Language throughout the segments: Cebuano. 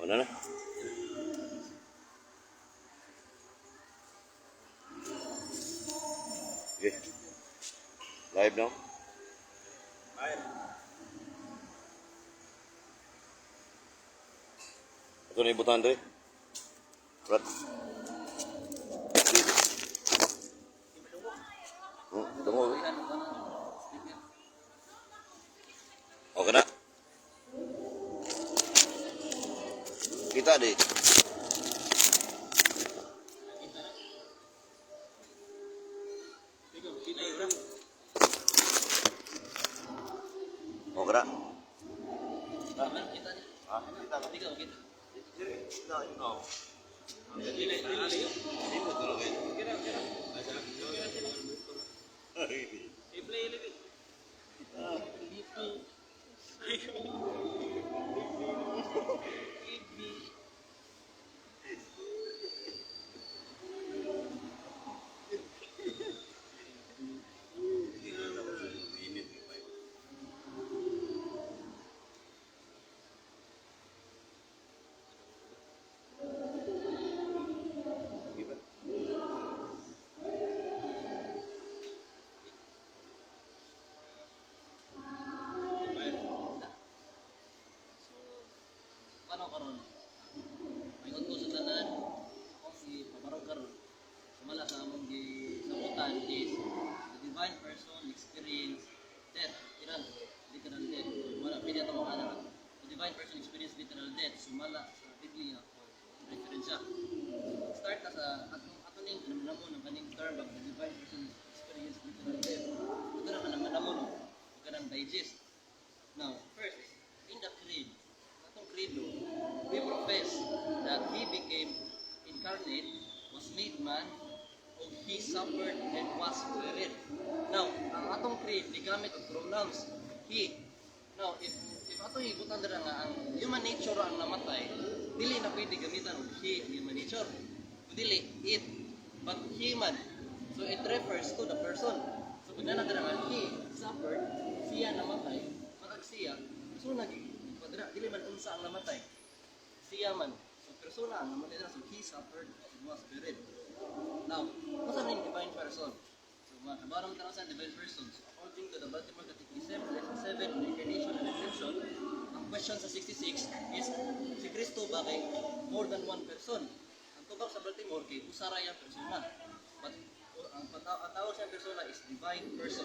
Wala na. Okay. Live now. Ito na yung butan dre. Brad. Dungo. Okay na. Kita di. Okay na. Ah, kita. Kita. So, paano karon? Maingon ko sa tanan, akong ipabarog karon. Sumala sa among gisabutan is the divine person experience death, literal, literal death. Wala, pwede ito makana. The divine person experience literal death, sumala sa Biblia o referensya. Start na sa atong atoning kanamnamo ng kaning term ba, the divine person experience literal death. Ito na kanamnamo no, kanang digest. Now, first, in the creed, atong credo, we profess that he became incarnate, was made man, ug he suffered and was buried. Now, ang atong creed, gigamit og pronouns, he. Now, if atong igutan dira nga ang human nature ang namatay, dili na pwede gamitan og he ang human nature. Dili, it, but he man. So it refers to the person. So kung na dira nga he suffered, siya namatay, matag siya, persona padra, dili man unsa ang namatay. Siya man. So persona ang namatay dira. So he suffered and was buried. Now, unsa man yung divine person? So mga kabarang tanong sa divine person. So according to the Baltimore Catechism, lesson 7 on incarnation and redemption, ang question sa 66 is, si Kristo ba kay more than one person? Ang tubag sa Baltimore kay usa ra yang persona. But ang tawag sa persona is divine person.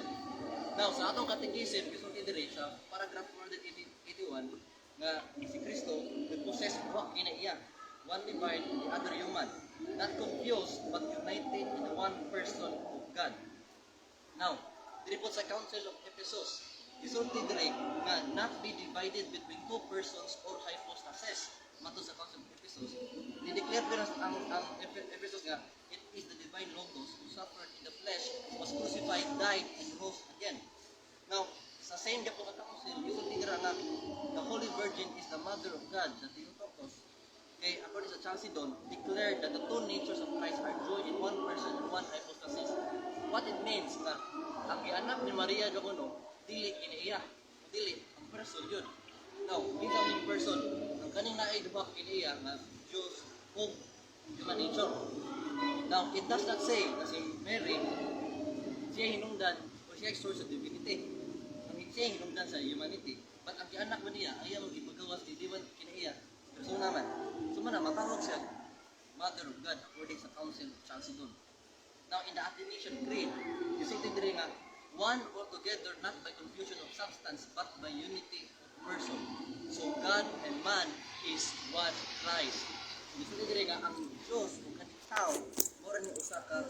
Now, sa atong catechism, gisulti diri sa paragraph 481 nga si Kristo nag-possess duha kina iya, one divine and the other human, not confused but united in the one person of God. Now, diri po sa Council of Ephesus, gisulti diri nga not be divided between two persons or hypostases. Mato sa Council of Ephesus, ni-declare pero ang Ephesus nga it is the divine Logos who suffered in the flesh, was crucified, died, and rose again. Now, sa same gyapon nga council, gisulti dira nga the Holy Virgin is the Mother of God, the Theotokos. Kay according sa Chalcedon, declared that the two natures of Christ are joined in one person and one hypostasis. What it means nga ang gianak ni Maria kuno dili kini iya, dili ang person yun. Now, kinsa man yung person? Ang kaning naay duha kini iya nga Diyos ug human nature. Now, it does not say na si Mary siya hinungdan o siya source of divinity. Ang siya hinungdan sa humanity. But ang gianak mo niya, ay ang gipagawas di man kini iya. Persona man. So man na matawag siya Mother of God according sa Council of Chalcedon. Now, in the Athanasian Creed, gisulti diri nga one altogether not by confusion of substance but by unity of person. So God and man is one Christ. So gisulti diri nga ang Dios ug kaning tao mura ni usa ka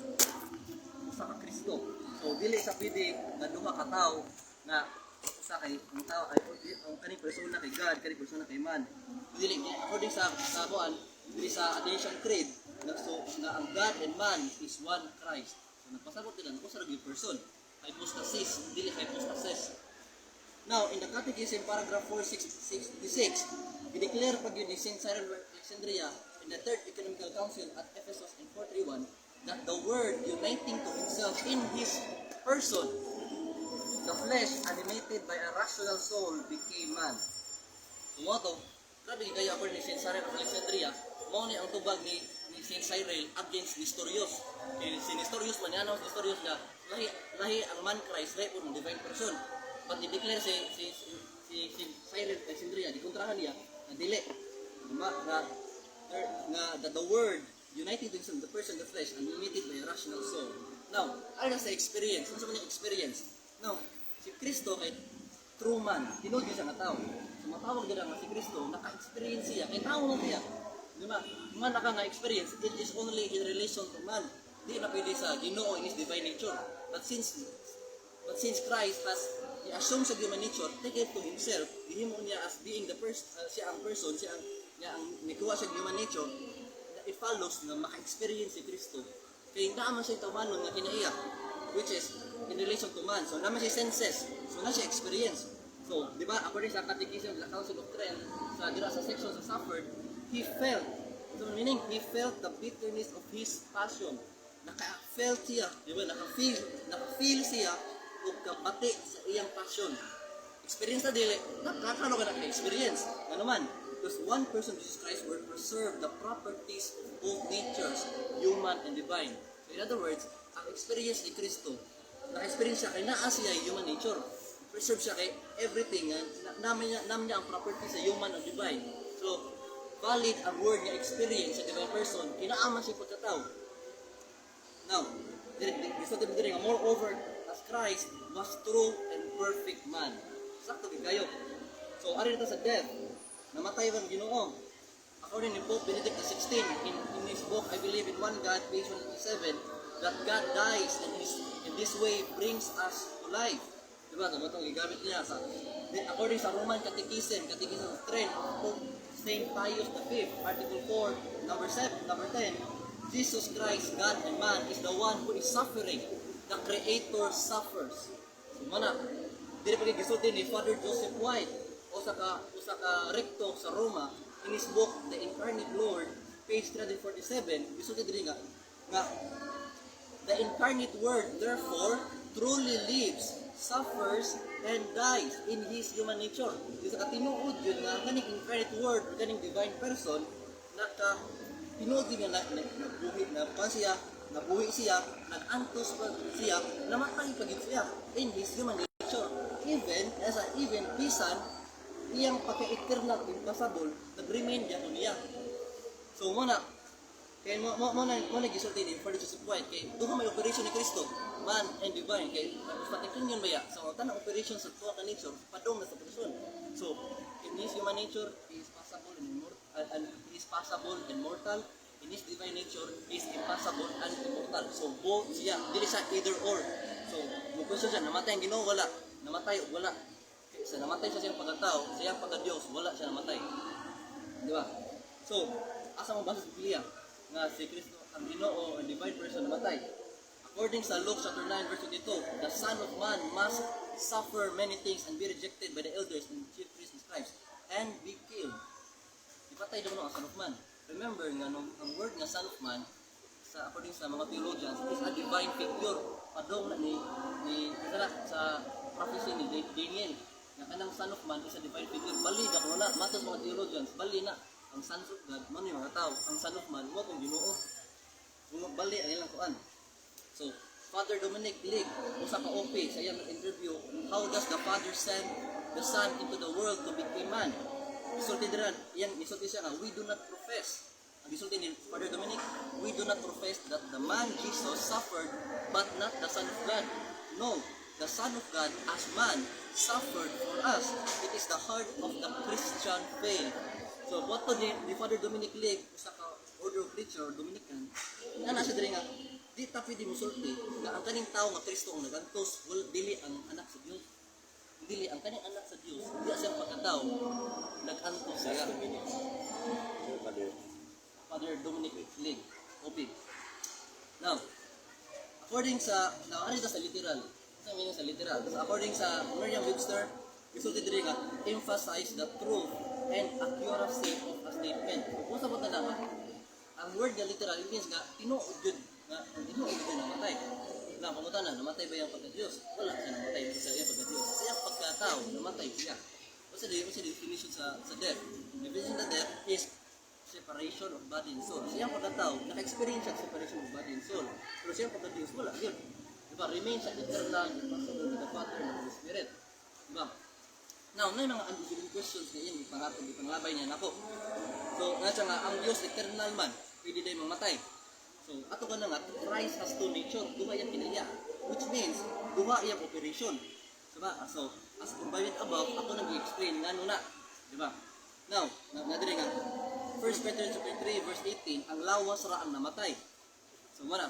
Kristo. So dili sa pwede nga duha ka tawo nga usa kay ang tao ay ang kaning persona kay God, kaning persona kay man. Dili according sa kuan dili sa Athanasian Creed na so nga ang God and man is one Christ. So nagpasabot nila nga usa ra gyud person. Hypostasis, dili hypostasis. Now, in the Catechism, paragraph 4666, gideclare pa gyud ni Saint Cyril of Alexandria in the Third Ecumenical Council at Ephesus in 431 that the Word uniting to himself in his person, the flesh animated by a rational soul became man. So mao to, Grabe kayo, according ni Saint Cyril of Alexandria, mao ni ang tubag ni Saint Cyril against Nestorius. Kay si Nestorius man, si Nestorius nga lahi lahi ang man Christ, lahi po ng divine person. But i-declare si Cyril of Alexandria, gikontrahan niya na dili. Diba? Nga, there, nga that the Word united to himself, the person, the flesh, and limited by a rational soul. Now, ano sa experience? Ano sa mga experience? Now, si Kristo kay true man, tinuod siya nga tao. So matawag dira nga si Kristo, naka-experience siya, kay tao man siya. Di ba? Man naka nga experience, it is only in relation to man. Di na pwede sa Ginoo in His divine nature. But since Christ has he assumes sa human nature, take it to himself, gihimo niya as being the first, siya ang person, siya ang niya ang nikuha sa human nature, it follows nga maka-experience si Kristo. Kay naa man siya tawhanon nga kinaiya, which is in relation to man. So naa man siya senses, so naa siya experience. So, di ba, according sa Catechism of the Council of Trent, sa dira sa section sa suffered, he felt. So meaning, he felt the bitterness of his passion. Naka-felt siya, di ba? Naka-feel siya og kabati sa iyang passion. Experience na dili, nakakano ka naka-experience. Ano man? Because one person, Jesus Christ, will preserve the properties of both natures, human and divine. So in other words, ang experience ni Kristo, naka-experience siya kay naa siya human nature. Preserve siya kay everything, naman niya ang property sa human and divine. So, valid ang word nga experience sa divine person, kinaa man siya pagkatao. Now, gusto diri nga moreover, as Christ was true and perfect man. Sakto gid kayo. So, ari na ta sa death. Namatay bang Ginoo? According ni Pope Benedict XVI, in his book, I Believe in One God, page 187, that God dies and in this way brings us to life. Diba? Tama itong gigamit niya sa according sa Roman Catechism, Catechism of Trent, Pope Saint Pius V, Article 4, number 7, number 10, Jesus Christ, God and man, is the one who is suffering. The Creator suffers. So, mana, dili pa gisulti ni Father Joseph White, usa ka recto sa Roma, in his book The Incarnate Lord, page 347, gisulti diri nga the incarnate Word therefore truly lives, suffers, and dies in His human nature. Di sa katinuod yun nga kaning incarnate Word or kaning divine person naka tinuod yun nga nabuhi na pa siya, nabuhi siya, nag-antos pa siya, namatay pa gyud siya in His human nature. Even as a, even bisan iyang pagka-eternal impassable nag-remain gyapon niya. So mo na kay mo na gisulti ni Father Joseph White kay duha may operation ni Kristo, man and divine, kay hypostatic union ba ya. So ang tanang operation sa tuwa ka nature padung na sa person. So in his human nature he is possible and immortal, and he is possible and mortal. In his divine nature he is impassable and immortal. So both siya, dili siya either or. So mo question siya, namatay ang Ginoo? Wala. Namatay? Wala. Kay sa namatay siya siyang pagkatao, sa iyang pagka-Dios wala siya namatay. Di ba? So, asa mo basa sa Biblia nga si Kristo ang Ginoo, ang divine person, namatay? According sa Luke chapter 9 verse 22, the Son of Man must suffer many things and be rejected by the elders and chief priests and scribes and be killed. Ipatay daw no ang Son of Man. Remember nga nung, ang word nga Son of Man sa according sa mga theologians is a divine figure. Padong na ni sa prophecy ni Daniel nga kanang Son of Man is a divine figure. Bali na kuno na matos mga theologians, bali na ang Sons of God man yung mga tao, ang Son of Man mo kung Ginoo. Kung bali ang ilang kuan. So, Father Dominic Lig, usa ka OP, sa iyang interview, "How does the Father send the Son into the world to become man?" Gisulti dira, iyang gisulti siya nga, we do not profess. Ang gisulti ni Father Dominic, we do not profess that the man Jesus suffered, but not the Son of God. No, the Son of God as man suffered for us. It is the heart of the Christian faith. So, what to ni Father Dominic Lig, usa ka Order of Preacher or Dominican, nga na siya diri nga, di ta pwede musulti nga ang kaning tao nga Kristo ang nagantos, wala, dili ang anak sa Dios. Dili ang kaning anak sa Dios, di siya pagkatao nag-antos siya. Last 2 minutes. Sir, Father. Father Dominic Lig, OP. Now, according sa, now, ano ito sa literal? Sa meaning sa literal? So, according sa Merriam-Webster, gisulti diri nga, emphasize the truth and accuracy of a statement. So, kung sa na nga, ang word nga literal, it means nga, tinuod yun, nga, ang tinuod yun namatay. Na, pangutan na, namatay ba yung pagka-Diyos? Wala siya namatay sa iyang pagka-Diyos. Sa iyang pagkatao, namatay siya. What's the definition sa death? Definition is separation of body and soul. Sa iyang pagkatao, naka-experience siya separation of body and soul. Pero sa iyang pagka-Diyos, wala. Yun. Diba? Remain siya eternal, impossible with the Father and the Holy Spirit. Diba? Now, may mga undecided questions na yun, pangatong ipanglabay niya nako. So, nga siya nga, ang Diyos eternal man, pwede day mamatay. So, ato ka na nga, Christ has two nature, duha iyang kinaiya. Which means, duha iyang operation. Diba? So, as provided above, ako nang i-explain nga na. Diba? Now, na diri nga, 1 Peter chapter 3 verse 18, ang lawas ra ang namatay. So muna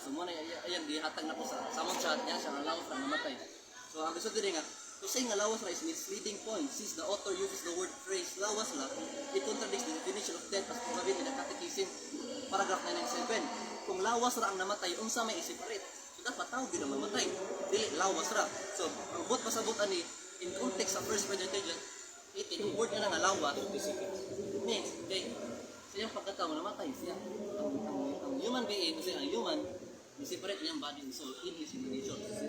ayang gihatag nako sa samong chat niya siya, ang lawas ra ang namatay. So ang gusto diri nga, to say nga lawas ra is misleading point since the author uses the word phrase lawas ra, it contradicts the definition of death as provided in the Catechism, paragraph 997. Kung lawas ra ang namatay, unsa may i-separate? So dapat tao gyud ang mamatay. Dili lawas ra. So ang buot pasabot ani in context sa 1 Peter 3:18, yung word nga lawas means kay sa iyang pagkatao namatay siya. Ang human being, kasi ang human, ni-separate iyang body and soul in his humanation. So,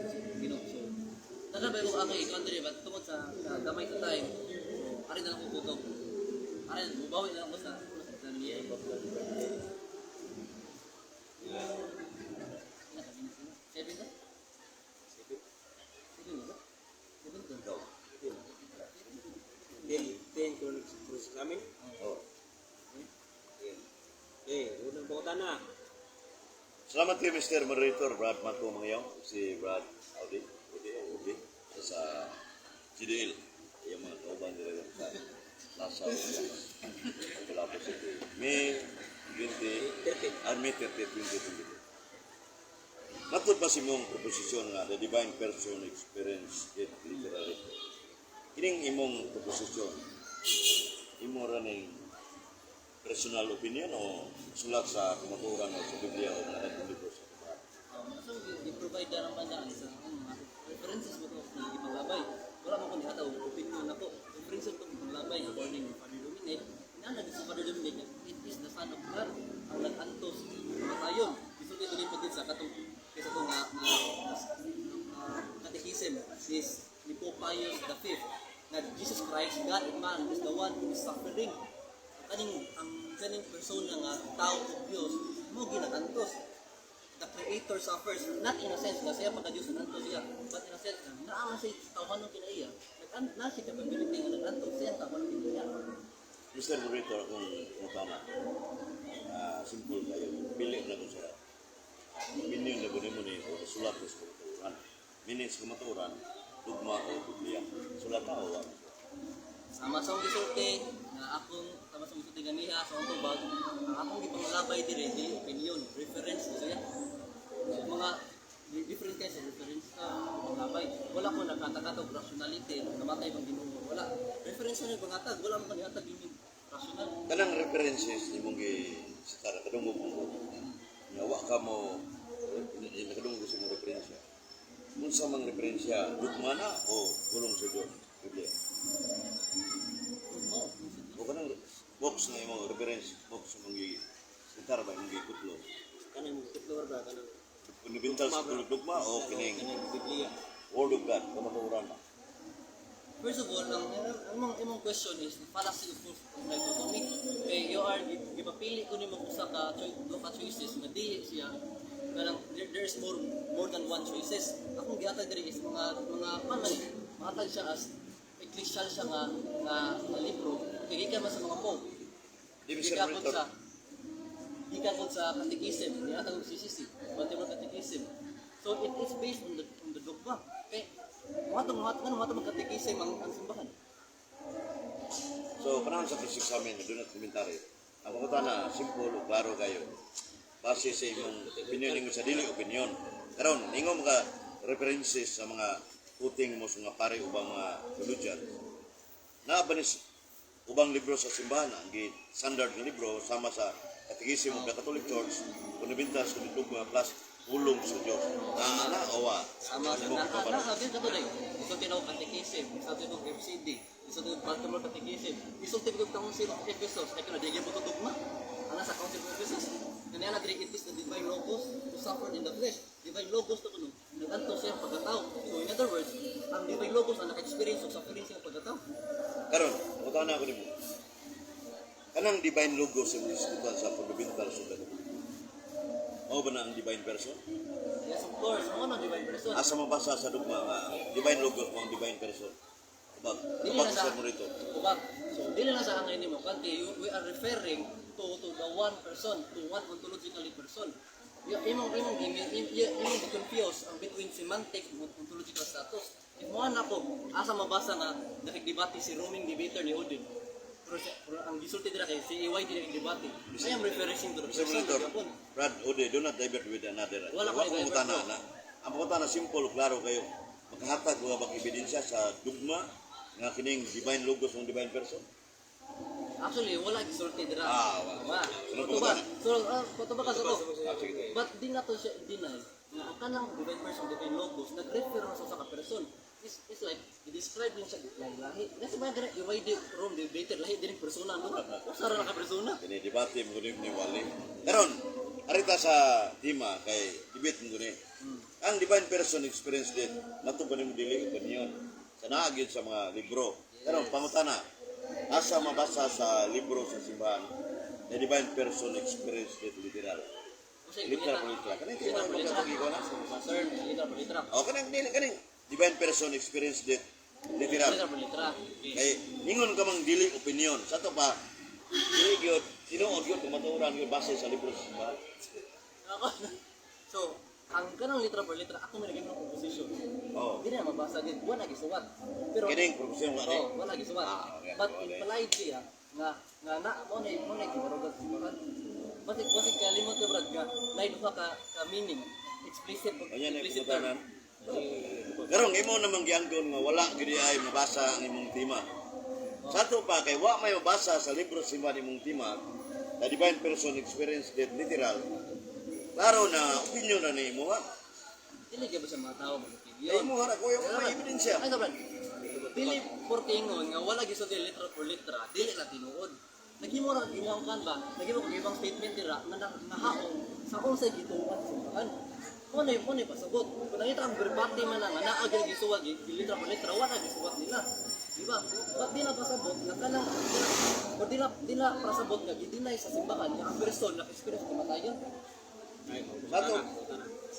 nagabay ko ako ikaw diri but tungod sa gamay sa time, so, ari na lang ko kutob. Ari, mubawi na lang ko sa niya. Ilan ka minutes na? 7 na? 7. 7 na ba? 7 to. Ikaw. 10, 10 kung nag-examine. Oh. Eh, unang buktan na. Salamat kay Mr. Moderator Brad Mato Mangyaw, si Brad Audi, Audi, Audi, sa GDL. Yung mga kauban nila sa Lasa, Lapu City. May 20, 30. ah, May 30, 2022. Matod ba si mong proposisyon nga the divine person experience it literally? Kining imong proposisyon, imo ra ning personal opinion o sulat sa kamatuoran o sa Biblia o mga dating libro sa simbahan? So, i-provide na naman na sa akong mga references mo to na ipanglabay. Wala mo kung ihatag og opinion nako. References ko ipanglabay according to Father Dominic. Inana sa Father Dominic nga it is the Son of God ang nag-antos matayon. Isulti ko din sa katong kaysa to nga catechism is ni Pope Pius V na Jesus Christ, God and man, is the one who is suffering. Ang kaning persona nga tao ug Dios mo ginaantos. The Creator suffers, not in a sense nga siya pagka Diyos nanto siya, but in a sense nga naa man siya tawhanong kinaiya, nag na siya capability nga nagantos siya tawhanong kinaiya. Mr. Moderator, akong pangutana, simple kayo. Pili na kung sa opinion na ko nimo ni o sulat ko sa kamatuoran. Meaning sa kamatuoran, dugma o Biblia. Sulat ta o wa? Sama sa akong gisulti na akong sama sa akong gisulti ganiha sa akong tubag, ang akong gipangalabay diri dili opinion, reference ko siya. So, mga different kinds of reference ka pangalabay. Wala ko nakatakatog rationality, namatay bang Ginoo, wala. Reference na yung pangatag, wala mo kanihatag yung rational. Kanang references imong gi sa nakadungog mo. Nga wa ka mo nakadungog sa imong referensya. Unsa mang referensya, dugma na o pulong sa Dios? Biblia. No. O kanang box na imong reference box imong gi sitar ba imong gikutlo. Kanang kutlo ba kanang Fundamental sa dugma o kining kanang Biblia. Word of God, kamatuoran na? First of all, ang imong question is the fallacy of proof of dichotomy. Kay you are gipapili ko nimo usa ka choice, duha ka choices nga dili siya kanang there's more than one choices. Akong gihatag diri is mga panan mahatag siya as ecclesial siya nga libro kay gikan man sa mga pope. Di, Mr. Gikan pod Moderator. sa catechism, gihatag og CCC, Baltimore Catechism. So it is based on the dogma. Kay mo mag-catechism ang simbahan. So, panahon sa cross-examine, do not commentary. Ang pangutana, simple o klaro kayo. Base sa imong opinion, ingon sa dili opinion. Karon, ingon mga references sa mga puting mo sa mga pare ubang mga theologian. Naa ba ni ubang libro sa simbahan ang gi standard nga libro sama sa Catechism of the Catholic Church, Fundamentals of the Dogma plus pulong sa Dios? Naa na o wa? Sama sa Imong na ipabarog? na na kato day. Isulti na og catechism, isulti og FCD, isulti og Baltimore Catechism, isulti og Council of Ephesus. Ay kana di gyud to dogma. Ana sa Council of Ephesus. Kani ana diri, it is the divine logos who suffered in the flesh. Divine logos to kuno. Naganto siya pagkatao. So in other words, ang divine logos ang naka-experience og suffering siya pagkatao. Karon, pangutana ako nimo. Kanang divine logos sa mga sa fundamental sa Mao ba na ang divine person? Yes, of course. Mao na divine person. Asa mabasa sa dugma nga divine logos mo ang divine person? Tubag, Dili tubag na sa mo rito. Tubag. So, dili na sa angay nimo kanti we are referring to the one person, to one ontologically person. Imong confuse ang between semantic ug ontological status. If mo na ko asa mabasa nga nakigdebate si roaming debater ni Odin. Pero ang gisulti dira kay si AY di nakigdebate. I am referring to the Mr. person. Monitor, Gyapon. Brad Ode, do not divert with another. Wala ko ko i-divert, pangutana bro. na. Ang pangutana simple, klaro kayo. Makahatag ko ba ebidensya sa dugma nga kining divine logos ng divine person? Actually, wala gisulti dira. Ah, wala. Wa. Sunod Tuba. pangutana. So, tuba ka sa ko. Ah, sige. But di na to siya deny nga ang kanang divine person, divine logos, nag-refer na sa ka person. It's like, i-describe lang siya lahi lahi. Nasa mga ganun, iway di room debater, lahi din yung persona. No? Usara na ka persona. Kini debate mo ni Wally. Karon, arita sa tema kay debate mo ni. Ang divine person experience din, matong pa nimo dili opinion. Sa naa gyud sa mga libro. Karon pangutana, asa mabasa sa libro sa simbahan na divine person experience death literal? Usa, Literal po literal. Kaning Literal tema po literal. ko na. Sa term, literal po literal. O kaning dili kaning divine person experience death literal. Literal po literal. Okay. Kay ningon ka mang dili opinion. Sa to pa dili gyud tinuod gyud kumatuoran gyud base sa libro sa simbahan. Ako, so, ang kanang literal po literal, ako may naging composition. Oh. Di na mabasa din, wala gisuwat. Pero, Kining profesyon wa ni. Oh, wala gisuwat. Ah, okay. But Okay. implied siya nga nga na mo na gibarugan sa simbahan. Basig kalimot ka, brad, nga naay duha ka meaning explicit ug Kanya na implicit term. pangutanan. Karong imo namang gianggon nga wala gyud ay mabasa ang imong tema. Sa ato pa kay wa may mabasa sa libro sa simbahan imong tema, the divine person experience death literal. Klaro na opinion na ni imo ha. Dili gyud ba sa mga tao Kay mag-opinion? imo ra kuya may ebidensya. Ay, brad. Dili porke ingon nga wala gisulti literal or literal, dili na tinuod. Naghimo ra imong kan ba? Naghimo kag ibang statement dira nga nahaong sa unsay gituohan sa simbahan. Mo na pasabot. Kung nakita ang verbatim man na nga naa gyud gisuwat gi literal or literal, wala gisuwat nila. Di ba? But di na pasabot nga kanang o di na pasabot nga gi-deny sa simbahan nga ang person na experience kamatayon.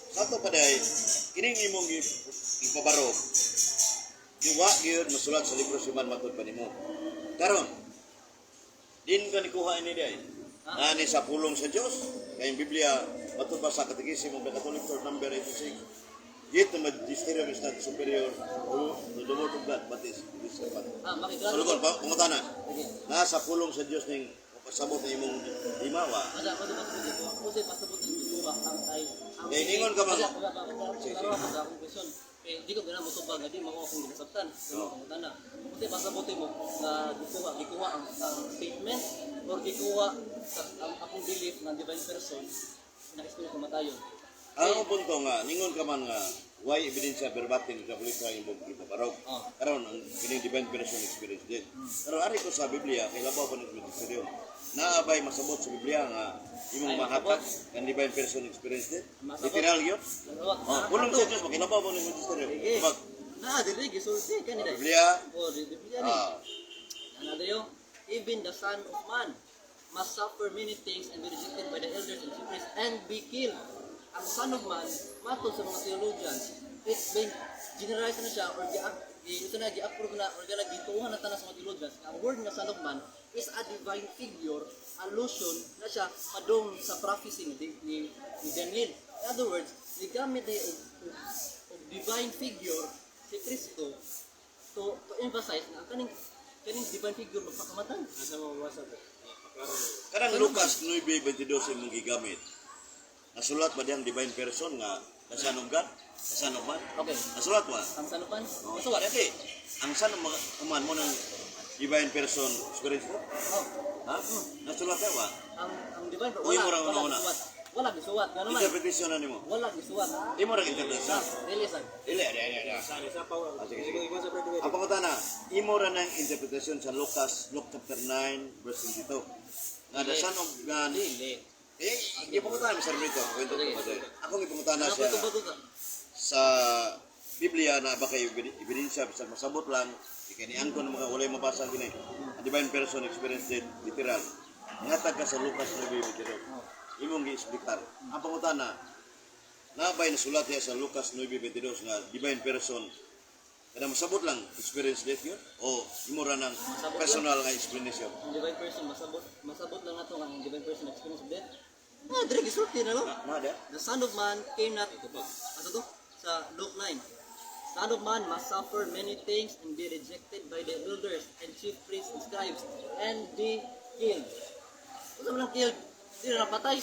Sa ato pa day, kining imong ipabaro, di wa gyud masulat sa libro si Man matud pa nimo. Karon, din ka ni kuha ini day. Ani sa pulong sa Dios, kay ang Biblia matud pa sa Catechism of the Catholic Church number 86. Yet the magisterium is not superior to the word of God, but is servant. Ah, makiklaro. Sulukon, pangutana. Sige. Nasa pulong sa Dios ning pasabot na imong limawa. Ada, ada pasabot dito. Kasi pasabot dito ang ay ang Eh, ningon ka bang- Ada, ada, ada, Sige, klaro ako sa akong question. Eh, di ko gana mo tubag nga di mao akong ginasabtan. Oo. Pangutana. Kasi pasabot mo nga gikuha ang statement or gikuha sa ang akong belief ng divine person na experience kamatayon. Ang punto nga, ningon ka man nga, why ebidensya verbatim sa pulis ang imong ipaparog. Oh. Karon ang kining divine person experience din. Pero ari ko sa Biblia, kay labaw pa ng magisterium. Naabay masabot sa Biblia nga imong Ay, mahatag ang divine person experience din. Masabot. Literal yun. Masabot. Oh, pulong sa Diyos, makilabaw pa ng magisterium. Sige. Bag, Na, dili gisulti kani dai. Biblia, Oh, di Biblia ni. Ano yung even the Son of Man must suffer many things and be rejected by the elders and chief priests and be killed. Ang Son of Man, matod sa mga theologians, it's been generalized na siya or ito na gi-approve na or gana gituohan na tanan sa mga theologians. Ang word nga Son of Man is a divine figure, allusion na siya padung sa prophecy ni Daniel. In other words, gigamit ni og divine figure si Kristo to emphasize na ang kaning divine figure magpakamatay. Asa mo mabasa ba? Klaro na. Kanang Lucas 9:22 imong gigamit. Nasulat ba diyang divine person nga the Son of God, the Son of Man? Okay. Nasulat ba? Ang sanupan? Oh, Masuwat. Dati, ang Son of Man mo ng divine person experience mo? Oh, Ha? Nasulat ba? ang divine Uy, wala murang wala una-una. gisuwat. Wala gisuwat. Ngano man? Interpretation na nimo. Wala gisuwat. Imo ra interpretation. Dili sad. Dili, dili, dili. Sa sa pa. Ah, sige, sige. Imo sa brad. Ang pangutana, imo ra nang interpretation sa Lucas, Luke chapter 9 verse 22. Nga the Son of God. Dili. Eh, ipangutana mo sa rito. Kwento ko ba doon? Akong ipangutana Ano siya ko tubag ka? sa Biblia na ba kay ebidensya bisan masabot lang ikay ni angkon mga walay mabasa gini. Ang divine person experience it literal. Nihatag ka sa Lucas 9:22. Oh. Imong gi-explicar. Ang pangutana, nabay nasulat diha sa Lucas 9:22 nga divine person kada masabot lang experience death yun o imo ra ng Masabot personal nga explanation? Ang divine person, masabot lang nato nga ang divine person experience of death. Ah, dire gisulti na, no? Na na The Son of Man came not, asa to? Sa Luke 9. Son of Man must suffer many things and be rejected by the elders and chief priests and scribes and be killed. Unsa man ang killed? Di na napatay.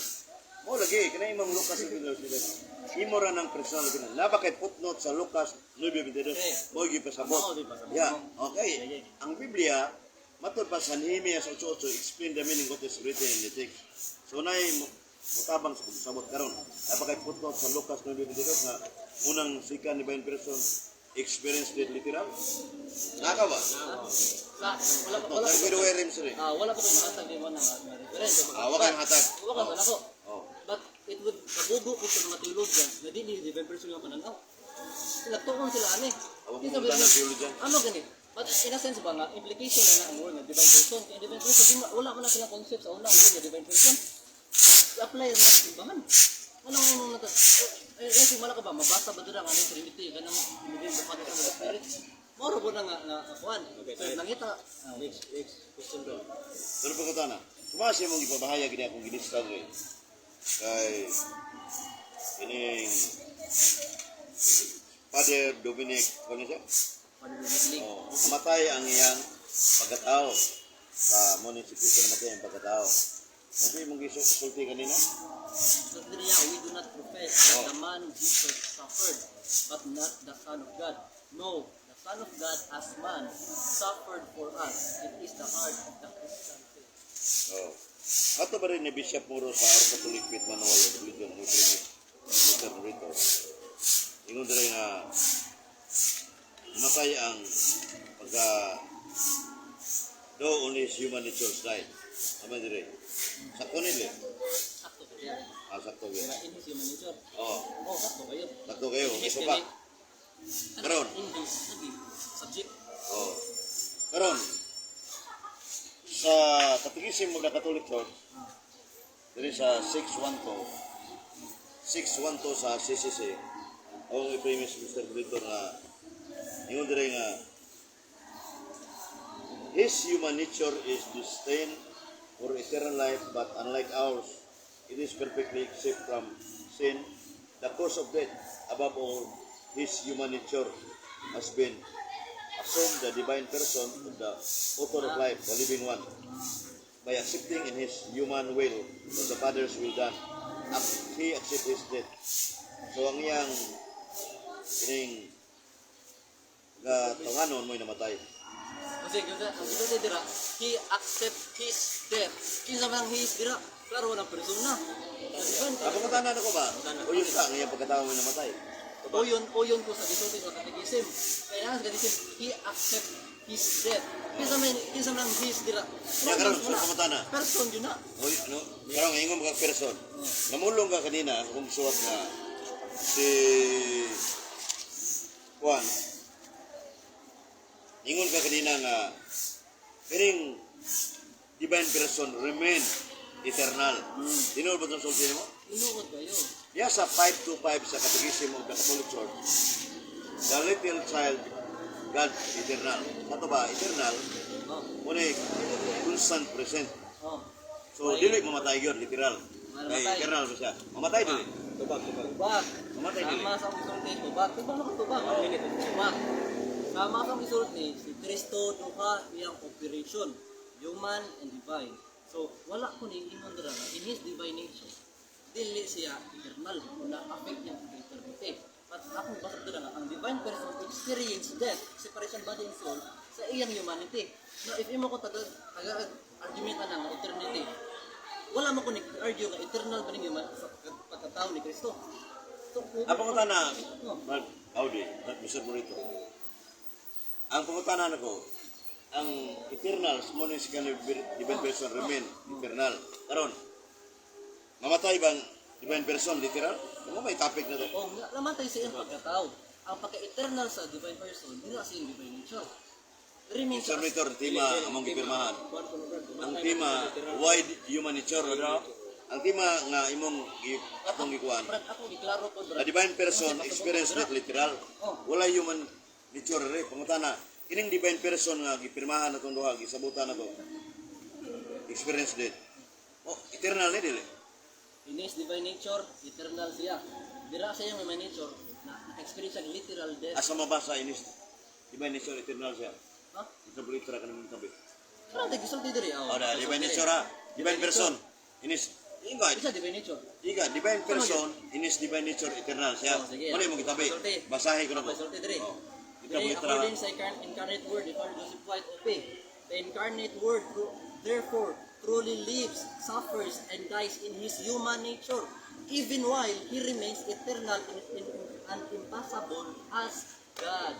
Mo lagi kanay imong Lucas 9:22. Imo ra ng personal opinion. Naba kay footnote sa Lucas 9:22 Okay. mo gipasabot. Mao, di pasabot. Yeah, okay. Sige. Ang Biblia matud pa sa Nehemias 8:8 explain the meaning what is written in the text. So nay mutabang sa pagsabot karon. Naba kay footnote sa Lucas 9:22 nga unang sikan divine person experience death literal. Naka ba? Sa wala pa No, wala pero pero rim sir. ah, wala pa ko mahatag ni mo na nga reference. Ah, wa kay hatag. Wa ka man ako. Oh. But it would kabugo ko sa mga theologians na dili divine person nga pananaw. Sila tuon sila ani. Awag Di mo sabi tanan nila, theologian. ano gani? But in a sense ba nga, implication na na ang word nga divine person. Kaya divine person, di wala man na silang concept sa una ang word nga divine person. I-apply na sa simbahan. Ano ang mga nata? Eh, eh, kung wala ka ba, mabasa ba doon ang ano, Trinity, kanang ibigay the Father, Son, and Spirit. Moro po na nga kuan. Okay, So, tayo. nangita, Next question bro. Pero pagkatana, sumasi mong ipabahayag ni akong ginista dre. Kay kining Father Dominic, ano siya? Father Dominic. Oh, namatay ang iyang pagkatao. Sa mo ni si Kristo namatay ang pagkatao. Ano imong gisulti kanina? So niya, we do not profess that the man Jesus suffered, but not the Son of God. No, the Son of God as man suffered for us. It is the heart of the Christian faith. Oh. Ato ba rin ni Bishop Muro sa Our Catholic Faith Manual of Religion, ni Mr. Rito. Ingon diri nga namatay ang pagka though only his human nature died. Tama dire. Sakto nila. Sakto kayo. Ah, sakto kayo. In his human nature. Oh, Oh, sakto kayo. sakto kayo. In his Isa pa. gani. Karon. In his, nagi, subject. Oh. Karon sa Catechism of the Catholic Church, diri sa 612, 612 sa CCC, ang i-premise Mr. Brito nga ingon diri nga his human nature is destined for eternal life, but unlike ours, it is perfectly exempt from sin, the cause of death. Above all, his human nature has been assumed the divine person of the author of life, the living one, by accepting in his human will what the Father's will done. He accept his death. So ang iyang kining katanganon mo'y namatay. Kasi gyud ang gisulti dira, he accept his death. Kinsa man ang his dira? Klaro walang persona. Divine. Ang pangutana ko ba? O yun sa ang iyang pagkatao mo'y namatay. Oyon ko sa gisulti sa catechism. Kaya sa catechism, he accept his death. Kinsa man ang his dira? Ya, karon sa pangutana. Person yun na. Oy, no, karon nga ingon ka person. Namulong ka kanina kung suwat nga si Juan. Ingon ka kanina nga kining divine person remain eternal. Tinuod ba itong sulti nimo? Tinuod kayo. Ya sa 525 sa Catechism of the Catholic Church, the little child God eternal. Kato ba, eternal, muna constant present. Oh. So, dili mamatay yun, literal. Kay Mamatay. eternal ba siya? Mamatay dili. Tubag, tubag. Tubag. Mamatay dili. Sama sa akong gisulti, tubag. Tubag na tubag. Tubag. Sama sa akong gisulti, si Kristo duha iyang operation, human and divine. So, wala ko ni ingon dira nga in his divine nature, dili siya eternal o na-affect niya ang eternity. But akong basag dira nga ang divine person experience death, separation body and soul sa iyang humanity. Now, if imo ko taga taga argument na nga eternity, wala mo ko ni argue nga eternal ba ning human sa pagkatao ni Kristo. So, Ang pangutana, Oh. Mark Audi, Mr. Morito. Ang pangutana nako, ang eternal, mo ni si divine person remain eternal. Karon, mamatay bang divine person literal? Mo may topic na to. O nga, namatay sa iyang pagkatao. Ang pagka-eternal sa divine person, di na sa iyang divine nature. Remains Sir Monitor, tema among gipirmahan. Ang tema, wide human nature, no? Ang tema nga imong atong gikuan. Brad, ako giklaro ko, The Brad. divine person experience not literal. Wala human nature re. Pangutana, kining divine person nga gipirmahan natong duha, gisabutan nato. Experience din. Oh, eternal ni dili. In his divine nature, eternal siya. Dira sa iyang human nature, na naka-experience ang literal death. Asa mabasa inis divine nature eternal siya. Ha? Ito literal kanang tabi. Pero ang gisulti diri, oh. Oh, da, divine nature ha. Divine person. Inis Inga, Isa divine nature. Iga, divine person, inis divine nature eternal siya. Oh, sige. Wala mo gitabi. Sulti. Basahin ko na po. Okay, sulti diri. Oh. Ikaw Diri, mo literal. according sa incarnate word ni Father Joseph White OP, the incarnate word therefore truly lives, suffers, and dies in his human nature, even while he remains eternal and impassable as God.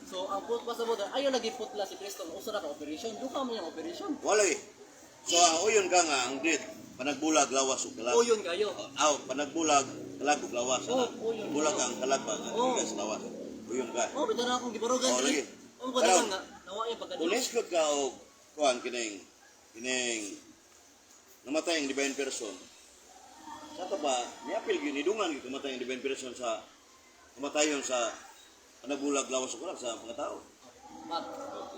So, ang put pasabot, ayaw lagi putla si Kristo ang usa ra ka operation. Duha man yung operation. Wala eh. So, ang uyon ka nga, ang death, panagbulag, lawas ug kalag. Uyon kayo. Aw, panagbulag, kalag ug lawas. Oh, uyon. Bulag ang kalag ba, ang Oh. gigas lawas. Uyon ka. Oh, bitaw na akong gibarugan Oh, diri. lagi. Oh, Pero, ko nga nawa yung pagka Kung nisgot ka o kuan kining kining namatay ang divine person. Sa to ba, niapil gyud nidungan gyud kamatay ang divine person sa kamatayon sa panagbulag lawas ug kalag sa mga tao. But,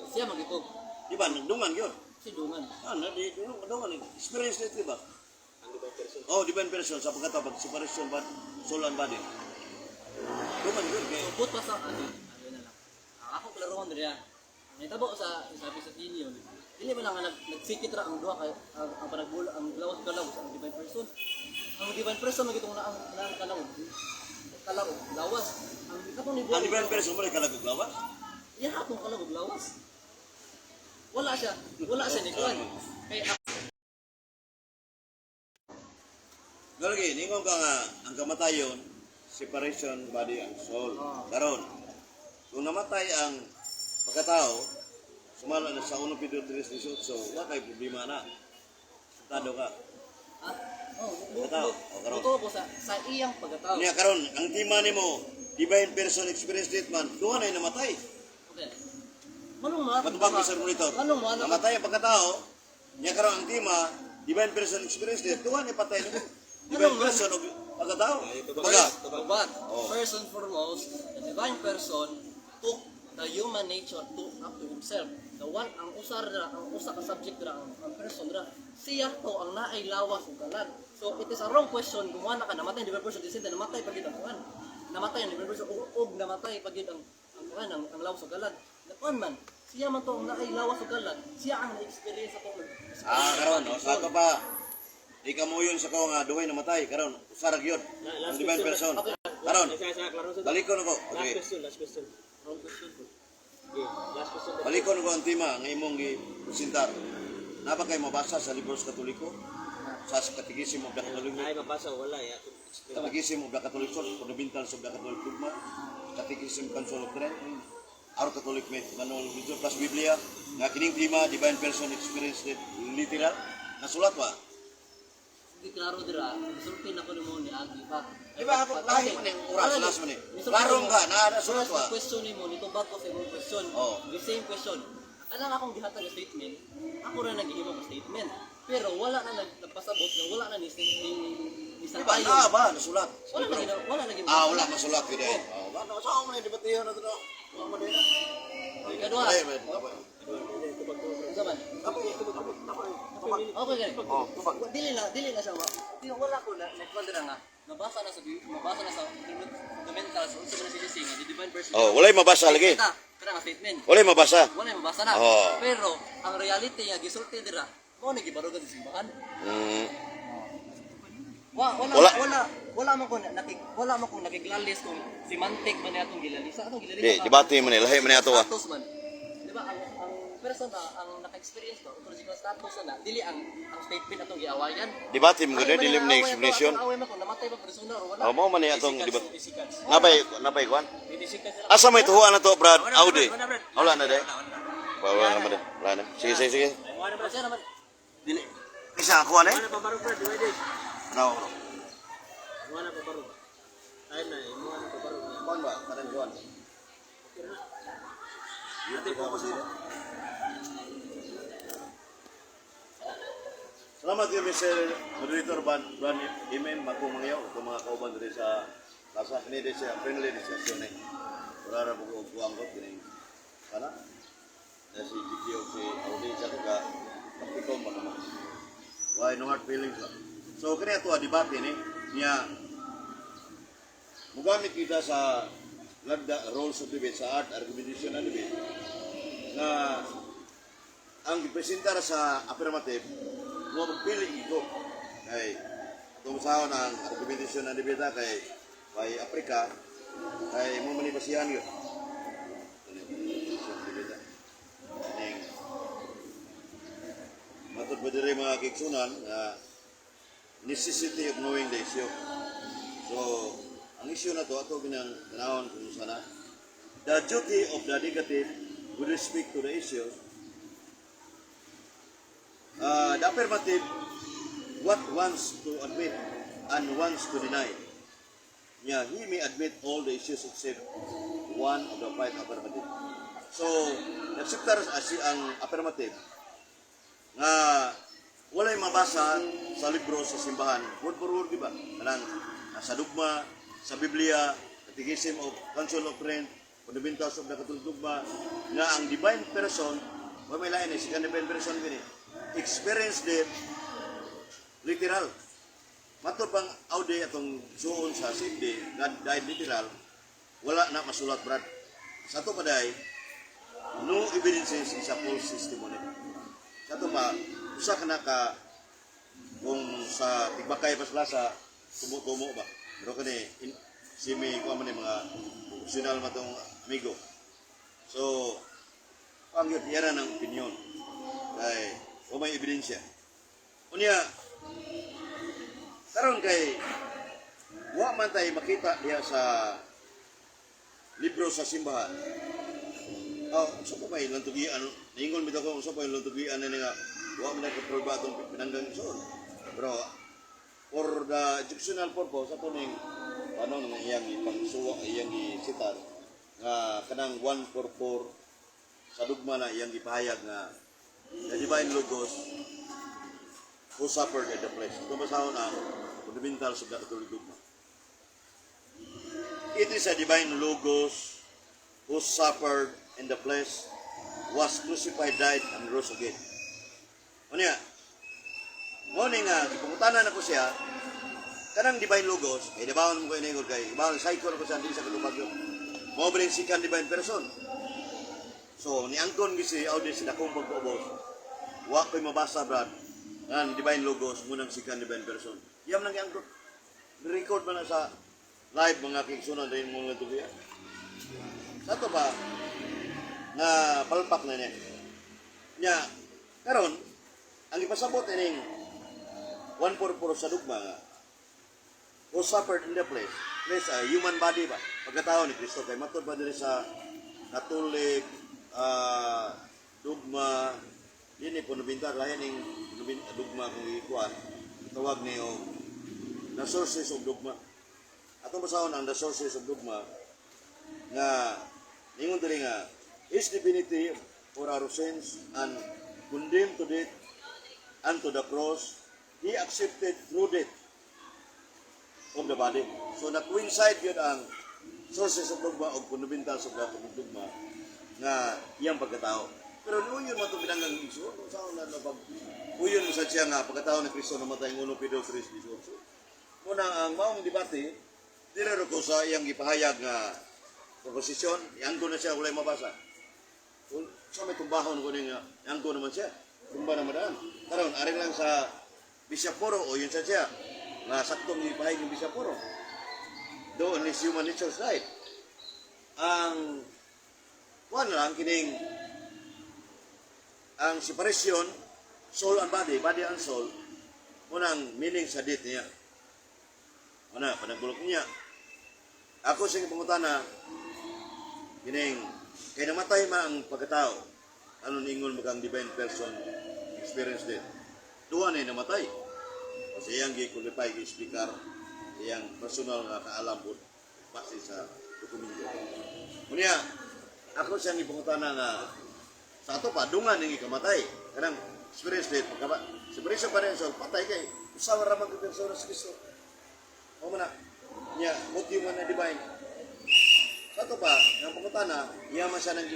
siya magitog. Di ba nagdungan gyud? Si dungan. Ah, na di dungan dungan experience nito, di ba? Ang divine person. Oh, divine person sa pagkatao pag separation ba soul and body. Dungan gyud kay So, put pa sa ano, ano na lang. Ah, ako klarohon diri ah. Ang nahitabo sa sabi sa opinion, dili man lang nga nagsikit ra ang duha kay ang panagbula ang lawas kalaw sa ang divine person. Ang divine person magitong na ang kalaw. Kalaw lawas. Ang katong ni ang divine person mo kalag ug lawas. Iya atong kalaw ug lawas. Wala siya ni kuan. Kay Galgi, ningon ka nga ang kamatayon separation body and soul. Ah. Karon, kung namatay ang pagkatao, sumala na sa 1 Pedro 3:18, wa kay problema na. Sentado ka. ah, oh, bu- Pagkatao. bu- Oh, karon. buto ko sa iyang pagkatao. Niya karon, ang tema nimo divine person experience death man, duha na namatay. Okay. Manong ma? Matubang Mr. Monitor. Manong ma? Namatay ang pagkatao, niya karon ang tema divine person experience death, duha na patay nimo. Divine Ano man? person og pagkatao. Baga, But Oh. first and foremost, the divine person took the human nature to up to himself. The one ang usar ra, ang usa ka subject ra, ang person ra, siya to ang naay lawas ug kalag. So it is a wrong question kung wala ka namatay ang divine person, disin namatay pag ang kuan. Namatay ang divine person ug namatay pag ang kuan ang lawas ug kalag. Kuan man, siya man to ang naay lawas ug kalag, siya ang na-experience atong Ah, karon, no, sa ato pa. Di ka mo yun sa ko nga duhay namatay karon, usara gyud. Ang divine person. Karon, Isa, isa, klaro sa. balikon ako. Last Okay. question, last question. Wrong question po. Okay, last question. Balikon ko ang tema nga imong gipresentar. Napa kay mabasa sa libros Katoliko? Sa Catechism of the Catholic Ay, mabasa, wala. Ya. Catechism of the Catholic Church, Fundamentals of the Catholic Dogma, Catechism Council of Trent, Our Catholic Manual of Religion, plus Biblia, nga kining tema, Divine Person Experience Literal, nasulat ba? Hindi klaro dira, sulti na ko nimo ni Agi pa. Di ba ako lahi man eh, oras last man eh. Larong ka, na nasulat First ba? question nimo nito bago sa imong question. Oh. The same question. Kanang akong gihatag nga statement, ako ra naghihimo og statement. Pero wala na nagpasabot nga wala na ni Di ba? Na ba nasulat? Wala na gina. Ah, wala masulat gyud eh. Oh, ba na sa man debatehan na to. Wa man din. Kadua. Ay, man. Tapos. Unsa man? Okay gani. Oh, tubag. Dili na siya wa. Di wala ko na nagkuan dira nga. Nabasa na sa fundamentals unsa man na siya nga the divine person. Oh, walay mabasa lagi. Kita, kana nga statement. Walay mabasa. Wala yung mabasa na. Oo. Pero ang reality nga gisulti dira, mao ni gibarugan sa simbahan. Wa wala Wala. wala wala man ko nakik wala man ko nakiglalis kung semantic man niya atong gilalisa. Atong gilalisa. Di, debate man eh, lahi man ni ato ah. Status man. Di ba ang person na ang naka-experience ba ontological status na dili ang statement atong giawayan. Debate mo gud Ay, dili man ni away ato, explanation. atong Away man kung namatay ba persona or wala. Oh, mao man ni atong debate. Physicals. Napay kuan. Physicals. Asa may tuhuan na to, Brad? Audi. Wala na day. Wala na man. Wala na. Sige, sige, sige. Wala na, Siya naman Dili. Isa ako ani? wala na pabaro, Brad. Divided. Ano bro? Wala na pabaro. Time na, eh. Wala na pabaro. Kuan ba? Kanang kuan. Ate, focus mo. Salamat kayo, Mr. Moderator Van, Van MM, ako mga yaw, itong mga kauban diri sa plaza. Kini di siya, friendly discussion eh. Wala ra po ko kuang ko, kini sana. Na si GQ o si Audi sa ka, praktikom ba ka? Why, no hard feelings ba? So, kini ato debate ni, niya, mugamit kita sa lagda roles of debate, sa art, argumentation and debate, na ang gipresentar sa affirmative mo magpili ito kay itong sa ang argumentation ng debate kay kay Africa kay mo manibasihan yun. Ano yung argumentation ng debate? Ning matod pa diri, mga kigsunan, nga necessity of knowing the issue. So ang issue na to ato ginang tanawon kung sana the duty of the negative with respect to the issue, the affirmative, what wants to admit and wants to deny. Yeah, he may admit all the issues except one of the five affirmative. So, nagsiptar as ang affirmative nga walay mabasa sa libro sa simbahan, word for word, di ba? Kanang sa dugma, sa Biblia, Catechism of Council of Trent, Fundamentals of the Catholic Dogma, nga ang divine person, wa may lain eh, second divine person gini, experience death literal. Matod pang Audi atong suon sa CFD, God died literal, wala na masulat, brad. Sa ato pa day, no evidences is a false testimony. Sa ato pa, usa ka na ka kung sa tigbakay pa sila sa tumo-tumo ba. Pero kani in, si may kuha man ni mga professional matong amigo. So, ang yun, yan ang opinion. Kay, o may ebidensya. Unya, karon kay wa man tay makita diha sa libro sa simbahan. Oh, unsa pa may lantugian? Niingon bitaw ko unsa pa may lantugian ni nga wa man nagprueba atong pinanggang igsoon. Pero for the educational purpose ato ning ano nang iyang ipangsuwa, iyang isitar nga kanang 144 sa dugma na iyang gipahayag nga the divine logos who suffered in the flesh. Ito basahon ang fundamentals of the Catholic dogma. It is a divine logos who suffered in the flesh, was crucified, died, and rose again. Unya, mo ni nga, gipangutanan ako siya, kanang divine logos, kay dibawon mo ko iningod kay, ibawon, psycho ko siya, hindi sa katubag yun. Mo ba rin second divine person? So, niangkon gi si Audi sa dakong pagpaubos. Wa ko'y mabasa, brad, nga divine logos, munang second divine person. Iyam nang giangkon. Record man na sa live, mga kigsunan rin mo nga tubiya. Sa to ba, nga palpak na niya. Nya, karon ang ipasabot ining 144 sa dugma nga who suffered in the flesh, flesh, human body ba, pagkatao ni Kristo, kay matod ba diri sa Catholic dugma dinhi fundamental lahi ning dugma kung ikuan tawag ni og the sources of dogma. Atong basahon ang the sources of dogma nga ningon diri nga his divinity for our sins and condemned to death and to the cross he accepted through death of the body. So na-coincide yun ang sources of dogma o fundamentals of the dogma nga iyang pagkatao. Pero uyon man itong binanggang igsoon. Kung saan na pag uyon mo sa siya nga pagkatao ni Kristo namatay ng 1 Pedro 3:18. Muna ang maong debate, dire ko sa iyang gipahayag nga proposisyon, ianggo na siya, walay mabasa. Kung sa may tumbahon ko nga, ianggo naman siya. Tumba naman daan. Karon, ari lang sa Bishop Poro, o yun sa siya, nga saktong ipahayag ng Bishop Poro. Doon is human nature side. Ang kuan lang kining ang separation soul and body, body and soul, unang meaning sa death niya. Una, panagulok niya. Ako sa pangutana, kining, kay namatay man ang pagkatao, ano ningon mo kang divine person experience death? Duha na namatay. Kasi iyang gi-qualify, gi-speaker, iyang personal nga kaalam po base sa dokumento. Unya, Ako siyang ipangutana nga sa ato pa dungan ning ikamatay. Kanang experience date pagkaba. Si Brisyo pa rin so patay kay usa ra man ka persona sa Kristo. Mao man na nya mutyo man na divine. Sa ato pa nga pangutana, iya man siya nang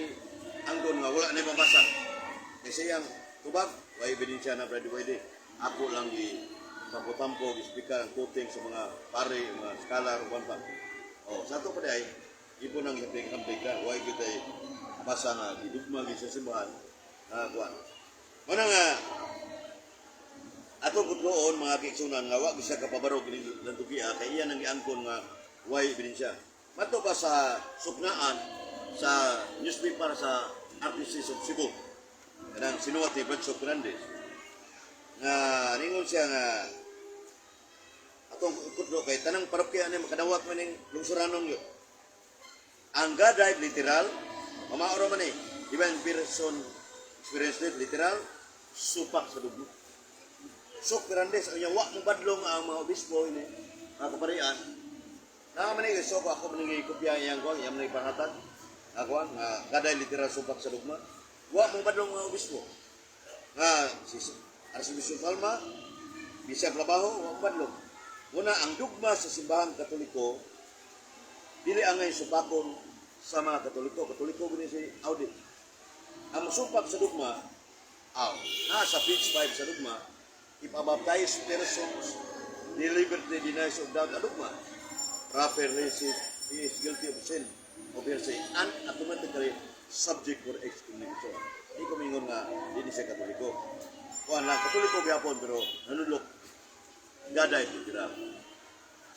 anggon nga wala na mabasa. Kay siyang tubag, way ebidensya na, brother, pwede. Ako lang gi tampo-tampo, gi-speaker ang quoting sa mga pare, mga scholar, uban pa. Oh, sa ato pa di ay, ipo nang hapig-hapig ka, way kita basa nga, gidugma gi sa simbahan, na kuan. Muna nga, atong kutloon mga kaigsunan nga wa gyud siya kapabarog kini lantugia kay iya nang giangkon nga way ebidensya. Mato pa sa suknaan sa newspaper sa Archdiocese of Cebu. Kanang sinuwat ni Bradso Fernandez. Nga ningon siya nga atong kutlo kay tanang parokya ani makadawat man ning lungsuranon gyud. Ang God died literal, mamaoro man eh. Divine person experience it literal, supak sa dugmo. Sok Fernandez, ang wa mo badlong ang mga obispo ini, mga kaparian. Naa man ni so ako man ni kopya iyang kuan, iyang man pangatag. Ako nga kaday literal supak sa dugma. Wa mo badlong mga obispo. Nga si Archbishop Palma, Bishop Labajo, wa mo badlong. Una ang dugma sa simbahang Katoliko dili angay supakon sa mga Katoliko. Katoliko gini si Audi. Ang supak sa dugma, aw, nasa page 5 sa dugma, if a baptized persons deliberately denies of doubt a dogma, proper he is guilty of sin of heresy and automatically subject for excommunication. Di ko mingon nga di ni siya Katoliko. Kuan lang, Katoliko gyapon pero nanudlok gaday literal.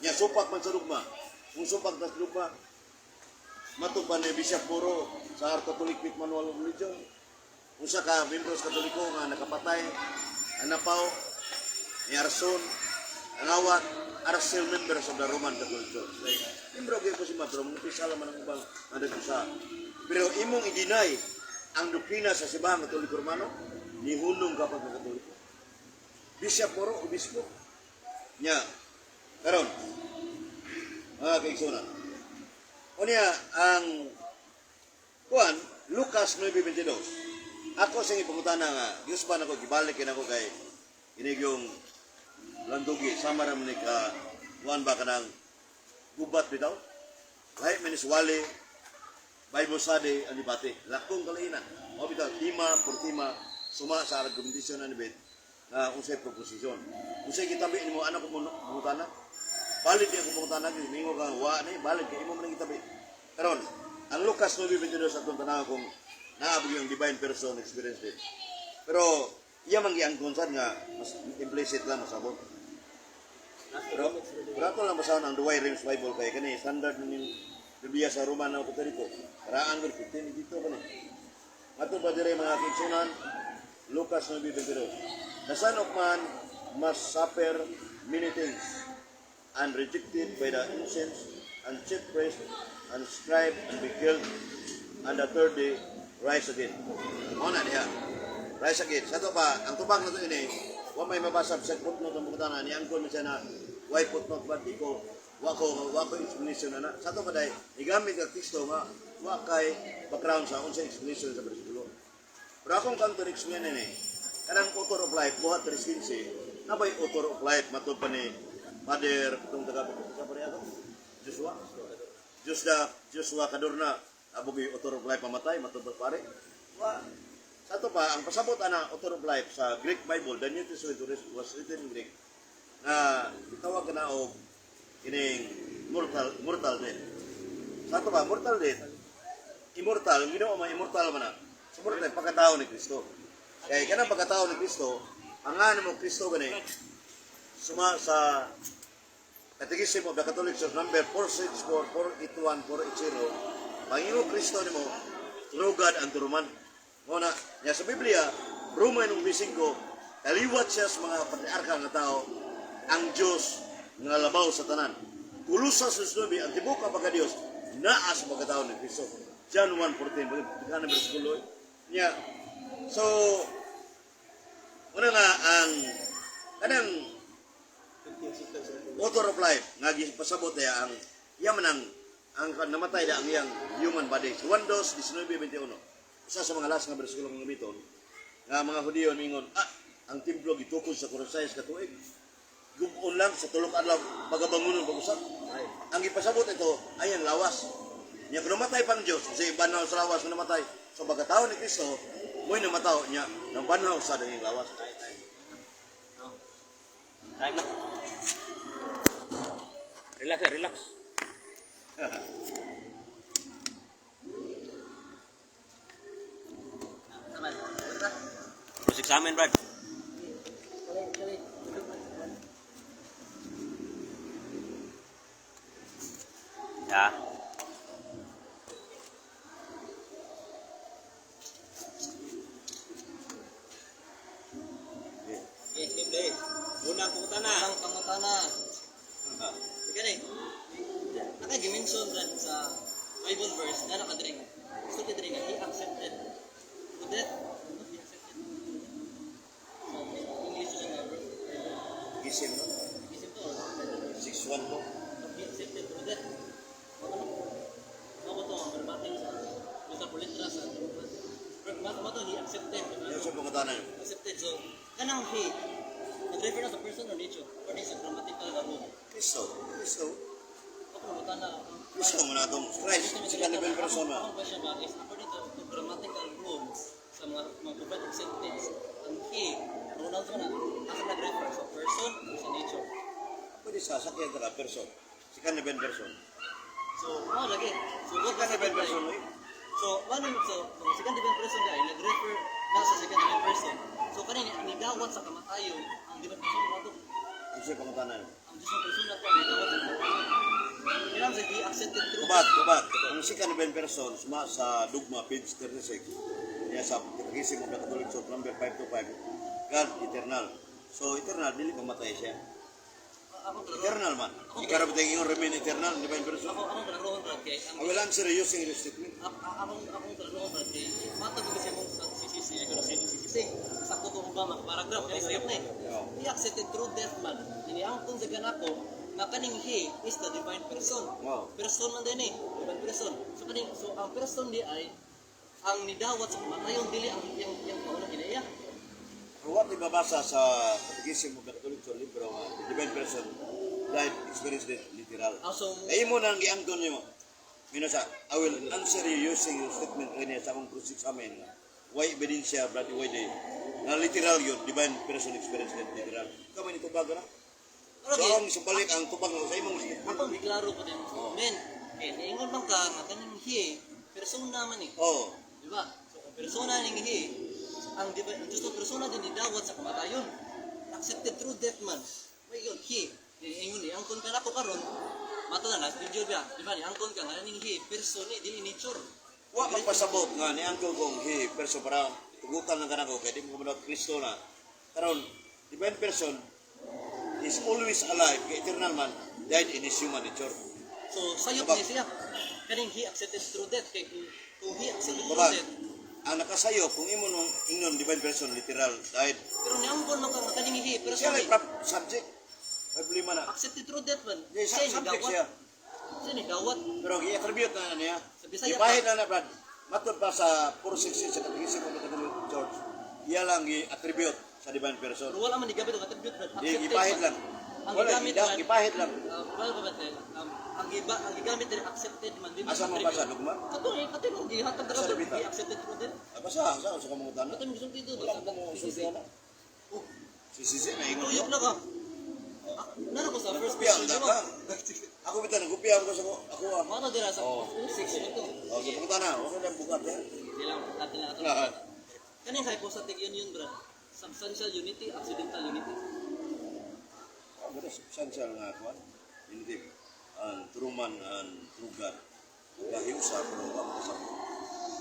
Nya supak man sa dugma. Kung supak sa dugma, matod pa ni Bishop Puro sa Our Catholic Faith Manual of Religion. Usa ka membro sa Katoliko nga nakapatay, ang napaw, ni Arson, ang awat, are still members of the Roman Catholic Church. Like, membro gyud ko si pero mga pisala man ang ubang nagkusa. Pero imong i-deny ang doktrina sa Simbahang Katoliko Romano, nihunong ka pagka Katoliko. Bishop Moro, obispo. Nya, karon, mga kaigsunan. Unya, ang kuan, Lucas 9:22. Ako sa ipangutana nga, Diyos ba nako gibalik nako kay inig yung landugi sama ra man ni ka kuan ba kanang gubat bitaw. Lahi man is wali Bible study ang debate. Lakong kalainan. O bitaw tema por tema suma sa argumentation ani bit na unsay proposition. Unsay gitabi nimo ano ko mangutana? Valid di ako mangutana kay mingo ka wa ni valid kay imo man ang gitabi. Karon, ang Lucas 9:22 sa atong tanaw kung naabog yung divine person experience din. Pero iya man giangkon sad nga mas implicit lang masabot. Pero ako lang basahon ang Douay Rheims Bible kay kani standard ning Biblia sa Romano Katoliko. Karaan gud 15 dito kani. Mato pa dire mga kaigsunan, Lucas 9:22. The Son of Man must suffer many things and rejected by the ancients and chief priests and scribe and be killed and the third day rise again. Mao na diha. Rise again. Sa to pa, ang tubag na to ini, wa may mabasa sa footnote ang pangutana ni angkon man siya na why footnote ba di ko wa ko explanation na na. Sa to pa day, igamit ang teksto nga wa kay background sa unsay explanation sa bersikulo. Pero akong kanto explain ini, kanang author of life buhat 3:15, nabay author of life matod pa ni Father katong taga sa pa ako Joshua. Joshua Joshua Cadorna abog yung author of life pamatay matod pa pare. Wa sa to pa ang pasabot ana author of life sa Greek Bible, the New Testament was written in Greek na gitawag ka na og kining mortal death. Sa to pa mortal death, immortal, ang Ginoo man immortal man na. So mortal pagkatao ni Kristo. Kay kanang pagkatao ni Kristo, ang ano mo Kristo gani suma sa Catechism of the Catholic Church number 464, 481, 480, Panginoon Kristo nimo, true God and true man. Mo na, niya sa Biblia, Roma 5, kaliwat siya sa mga patriarka nga tao, ang Diyos nga labaw sa tanan. Kolosas 9, ang tibuok ang pagka-Diyos, naa sa pagkatao ni Kristo. John 1:14, pagka na bersikulo. Niya, so, una nga, ang, kanang 15 seconds na. Author of life nga gipasabot niya ang iya man ang Ang namatay na ang iyang human body. Juan 2:19-21. Isa sa mga last nga bersikulo nga gamiton, nga mga Hudiyo mingon, ang templo gitukod sa 46 ka tuig. Gub-on lang sa 3 ka adlaw magabangunon pag-usab. Ang gipasabot ito ay ang lawas. Nya kung namatay pang Dios, sa banhaw sa lawas kung namatay. So pagkatao ni Kristo, mo'y namataw niya ng banhaw sa danging lawas. Time na. Relax, eh, relax. Naman. Wala. Cross examine, Brad. Kali, kali. Yeah. Okay, Simple. Unang pangutana. Unang pangutana. Kani, naka-mention Brad sa Bible verse na nakadring. Gusto ka diri nga he accepted to death. He accepted. So, English siya nga verse. Gisim, no? Isip to. 6-1 po. He accepted to death. Ano? Ako to, ang verbatim sa Mr. Politra sa Pero to, he accepted. Diba? Yung sa pangutana yun. Accepted. So, kanang he, nag-refer na sa person or nature according sa grammatical na rule. Kristo, Kristo. Ako na na. Kristo mo na itong Christ, second level persona. Ang question ba is, according to grammatical rules sa mga prophetic sentence, ang he, pronouns mo na, asa nag-refer sa person o sa nature. Pwede sa sakyan ka person. Second level person. So, mao lagi. So, what Second level person, eh. So, ano so second divine person guy, nag-refer na sa second divine person. So, kanini, ang nigawat sa kamatayon, ang divine person na to, Ang sa pangutana yun. ang Diyos ng persona to, ang nigawat sa kamatayon. Kailangan sa he accepted truth. Kubat, kubat. Ang second level person, suma sa Dugma, page 36. Niya sa Catechism of the Catholic Church, number 525. God, eternal. So, eternal, dili mamatay siya. Ako, klaro. Eternal man. Ikaw ba tayong remain eternal, divine person? Ako, klarohon, Brad, kay ang I will answer you using your statement. Akong klarohon, Brad, kay matag ko kasi mong sa CCC, ay ko sa CCC. Sakto ko ba mga paragraph, kaya sayop na eh. He accepted true death man. Iniangkon sa ganako, nga kaning he is the divine person. Wow. Person man din eh, divine person. So kaning so ang person di ay ang nidawat sa kamatayon dili ang iyang kauna kinaiya. Pero what ibabasa sa Catechism of the Catholic Church libro nga, the divine person died experienced it literal. Ah, so Kaya mo na ang giangkon niyo. Mino sa, I will answer you using your statement kanya sa akong cross-examine. Why ebidensya, brad, why day? Na literal yun, divine person experience it literal. Kami ni tubag na. pero So, ang subalik ang tubag na sa imong statement. akong giklaro po din. Oh. Men, eh niingon man ka nga kaning he persona man eh. Oh, Di ba? So kung persona ning he, ang di ba, ang Diyos persona din nidawat sa kamatayon. Accepted through death man. May yun, he. Niingon ni angkon ka nako karon. Mato na last video ba? Di ba ni angkon ka nga ning he person ni dili nature. wa magpasabot nga ni angkon kong he person para tugutan lang kanako kay di mo kumanot Kristo na. Karon, divine person is always alive, kay eternal man, died in his human nature. So sayop Kabag. ni siya. Kaning he accepted through death kay kung he accepted through Kabag, death. ang nakasayo kung imo nung ingnon divine person literal died Pero niangkon man ka nga kaning he siya person lay ni prop subject. May problema na. accepted through death man. Di, Siya ni subject dawat. siya. Siya ni dawat. Pero gi-attribute na niya. Sa Bisaya Gipahid na na Brad. Matod pa sa 466 sa Catechism of the Catholic Church. Iya lang gi-attribute sa divine person. Pero wala man ni gamit ang attribute brad. Di Accepted gipahid man. lang. Ang Wala, gigamit man. gipahid lang. Well, ba ba, ang giba ang gigamit diri accepted man di man Asa mo attribute. ba sa dugma? Kato eh, kato yung gihatag Asa dara lupita? di accepted through death. Ah, basta, sa sa kamungutan na. Kato yung gisulti dito Wala sa ko mo CCC. sulti na. Oh, Si na ingon. tuyok na ka. Ah, nara ko sa first Nagkupiang question na mo. ka. Ako bitan nagkupiang ko sa ko. Ako ah. Mano dira sa Oh. 6 ito. Oh, sa pangutan na. Wala na bukat ya. Sige lang, atin lang ato. Ah. Kaning hypostatic union bro. Substantial unity, accidental unity. Ah, pero substantial nga kuan. Unity. Ang true man and true God. Gahiusa pero wa makasabot.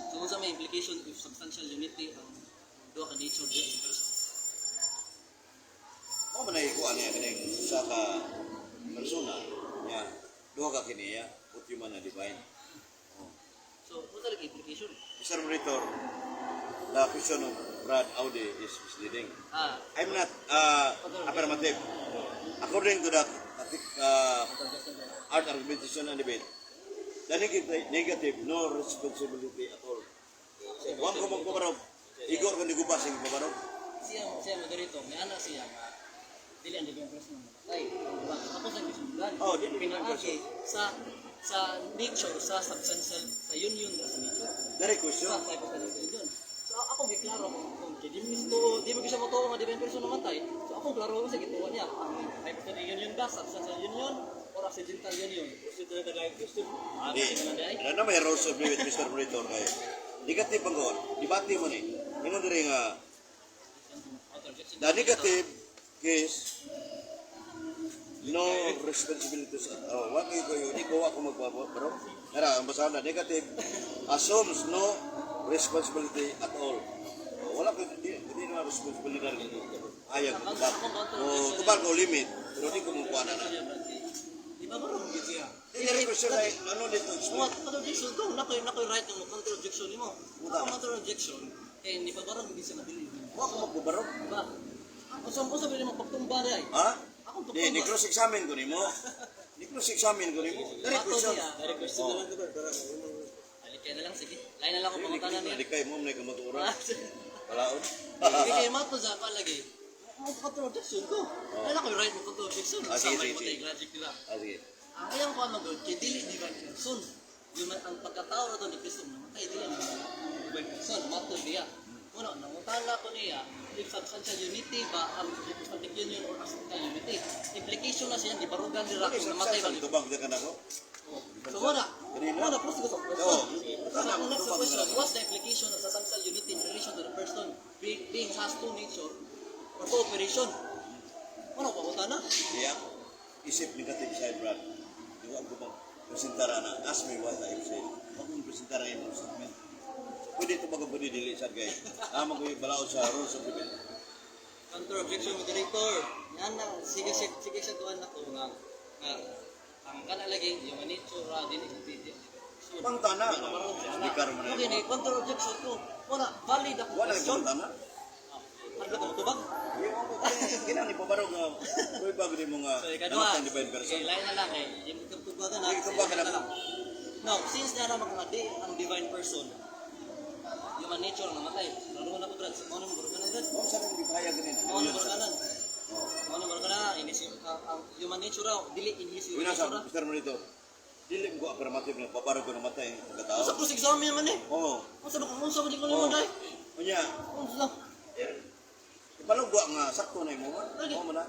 So unsa may implication if substantial unity ang duha ka nature diha sa person? Mao man ay kuan niya kining usa ka persona niya duha ka kiniya both human and divine. Oh. So unsa lagi implication? Mr. Monitor, the question of Brad Audi is misleading. Ah, I'm not affirmative. According to the art argumentation and debate, The negative, no responsibility at all. Wa ko magpabarog. Igor ko ni gubas ang pabarog. Siya siya moderator, may anak siya nga dili ang divine person ang namatay. Diba? Ako sa gisundan. Oh, dili divine Pinaagi sa nature, sa substantial, sa union sa nature. Direct question. Diba? Hypostatic union. So ako may klaro kung kay di mo tuo, di mo siya motuo nga divine person namatay. So ako klaro ko sa gituo niya. Ang hypostatic union ba, substantial union or accidental union? Gusto talaga lang question. Ah, Di. kasi naman di ay. Ano na may rules of with Mr. Monitor kayo. Negative ang goal. Debate mo ni. Ingon diri nga Counter-objection. the negative case, no responsibilities. Oh, wa ko yun, di ko wa ko magbabaro. Nara, ang basahan na negative assumes no responsibility at all. Oh, wala ko di na responsibility ayag tubag. Oh, tubag ko limit, pero di ko mo na na. Di ba ba ron siya? Di diri question ay ano dito explain. What counter-objection to? Nakoy right ng counter-objection nimo. Ako counter-objection, eh hindi pa ba ron siya nabili. Wa ko magbabaro. Diba? Ang usam usam rin mo pagtumba di ay. Ha? Akong Di, ni pagtumba. cross examine ko nimo. Ni cross examine ko nimo. Diri Mato question. niya. Direct question na lang to bro. Para maunang. Alikay na lang, sige. Lain na lang kung pangutanan niya. Di kay mo na kamatuoran. Ah, Palaon. Hindi kayo mato sa palagi. Mo counter-objection ko. Wala ko right mo counter-objection. Ah, sige, Sama sige, mo sige. tayo logic nila. Ah, sige. Ang ayang ko ano good, kay dili divine person. Yung ang pagkatao na to ni Kristo namatay dili ang divine person, mato niya. Kuno nangutana ko niya if substantial unity ba ang hypostatic union or accidental unity. Implication na siya gibarugan nila kung namatay ba ni Tubag na ka na ko. Oh. So wala. Wala proceed ko sa question. Oo. So ang next question, what's the implication of substantial unity in relation to the person being has two nature or cooperation? Wala ko na. Kaya, isip negative side, Brad. Di ko bang presentara na. Ask me what I said. Huwag mong presentara yung statement. Pwede ito bago pwede dili sad kay. Tama ko yung balaod sa rules of debate. Counter objection, moderator. Yan na, sige sige sige sa tuwan nako nga nga ang kana lagi yung nature ra dili ang dili. Pangtana. Speaker mo na Okay, ni counter objection to. Wala valid ako Wala question. yung pangtana. Ano ka motubag? Kina ni pabarog nga. Pwede bago di mo nga. So ikaduha. Namatay divine person. Okay, lain na lang kay yung tubagan na. Sige, tubagan na. lang. Now, since na naman nga di ang divine person, human nature ang namatay. Laro na ko Brad. Mao na mo baruganan, Brad. Mo sa kong gipahayag ganina. Mao na baruganan. Oh. Mao na baruganan inis ang human nature raw dili in his human Una sa nature ra. Mr. Monitor. Dili mo ko affirmative nga pabarog ko namatay ang pagkatao. Sa cross examine man eh. Oo. Unsa ba unsa ba di ko nimo Oo. dai? Unya, Unsa? ipalugwa nga sakto na imo man. Lagi. Oo mo na.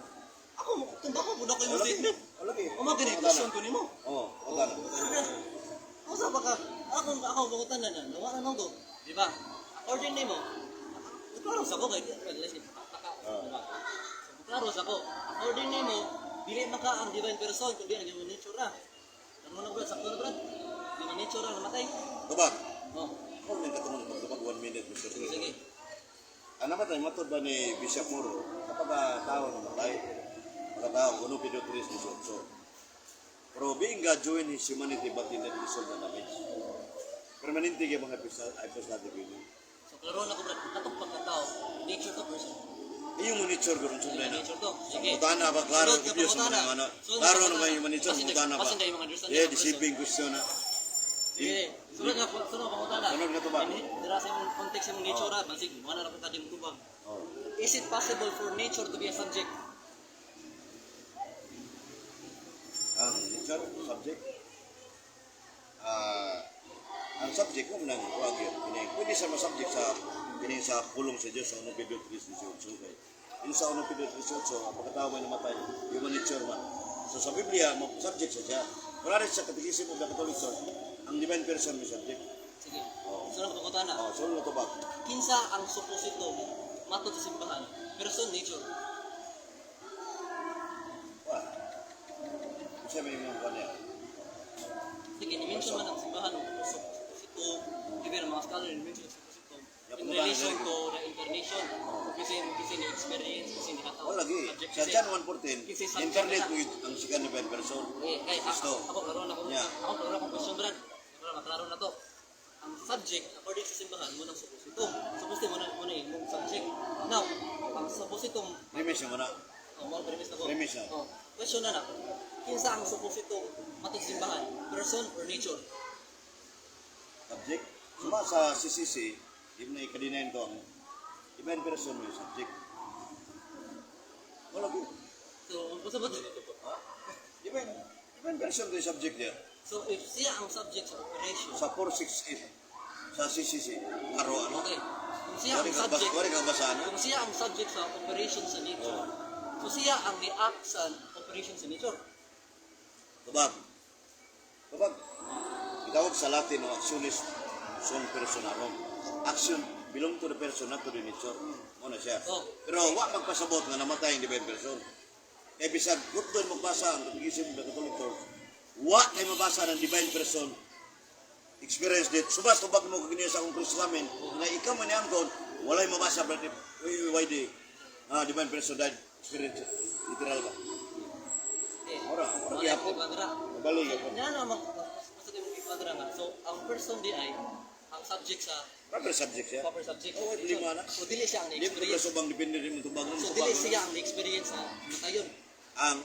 Ako mo tumba ko budak ko yung Lagi. statement. O lagi. O mo gani question ko nimo. Oo, wala na. Unsa ba ka? Ako ako bangutan na na. Nawa na ko. Di ba? According nimo. Klaro sa ko kay let's say taka. Di ba? So, klaro sa ko. According nimo, dili maka ang divine person kundi ang human nature ra. Ano na brad, sakto na brad. Human nature ra namatay. Tubag. Oh, Ako nang katungod magtubag 1 minute, Mr. sige sige. Ang namatay matod ba ni Bishop Muro kapag tao namatay, pagka tao kuno Pedro 3:18. Pero being God join his humanity but in the dissolve the damage. Permanente kay mga hypostatic union. So klaro na ko brad, katong pagkatao, nature to person. Iyong nature gurun Human sunday na. nature to. Sige. Mutana ba klaro Sunod ka obvious pangutana. mo ano. Sunod Klaro ka na ba yung nature Basin mutana ba? basin dahil mga understand Yeah, ng person. deceiving question na. Sige, sunod nga pangutana. Sunod nga tubag. Dira sa imong context imong nature ra, basig wala ra ka di tubag. Oh. Is it possible for nature to be a subject? Ang nature subject, ang subject mo nang wag yun kini pwede sa ma-subject sa kini sa pulong sa Dios sa 1 Pedro 3:18 kay in sa 1 Pedro 3:18 ang pagkatao may namatay human nature man. So sa Biblia mo subject sa siya. Wala rin sa Catechism of the Catholic Church ang divine person may subject. Sige. Oo. Sunod nga pangutana. Oh, so na tubag. Kinsa ang supposito matod sa simbahan? Person, nature. Wa siya may mga kanya. Sige, ni-mention man ang simbahan og supposito, even ang mga scholar ni-mention ang supposito Yeah, in pangutana relation dili. to the incarnation. Kasi kasi ni experience, kasi ni Oh, lagi subject sa kasi. John 1:14 Kasi subject incarnate na. mo yun ang second divine person. Eh, kay Kristo. ako klaro na ko. Yeah. Ako klaro akong question, Brad. Para maklaro na to. Ang subject according sa simbahan mo ng supposito. Supposito mo na imong subject. Now, ang supposito Premise mo na. Oh, mo premise na ko. Premise na. Oh, question na na. Kinsa ang supposito matod sa simbahan? Person or nature? Subject. Suma sa CCC, di mo na ikadinayin to ang divine person mo yung subject. Wala ko. So, unsa ba to? Ha? Divine person to yung subject niya. So, if siya ang subject sa operation, Sa 468 sa CCC. Aro ano? Okay. Kung siya ang Wari ka basa, subject, wari ka basa ano? kung siya ang subject sa operation sa nature, so siya ang ni-act sa operation sa nature. Tubag. Tubag. Itawag sa Latin, no, actionis sunt personarum. Action belong to the person, not to the nature. Mo na siya. Oh. Pero wa magpasabot nga namatay ang divine person. Kaya bisag gutdon magbasa ang Catechism of the Catholic Church, wa kay mabasa ng divine person experience dit. Subas tubag mo kagniya sa akong Kristamen nga ikaw man niyang God, walay mabasa, brad. Why di divine person died experience literal ba? Eh, Ora, ora wala gyapon. yung kwadra. Mabali gyapon. Nga naman, basta tayo kwadra nga. So, ang person di ay, ang subject sa Proper subject siya. proper subject. Oh, wait, lima na. So, dili siya ang Di mo na-experience. subang depende rin mo tubag So, dili siya ang na-experience sa kamatayon. Ang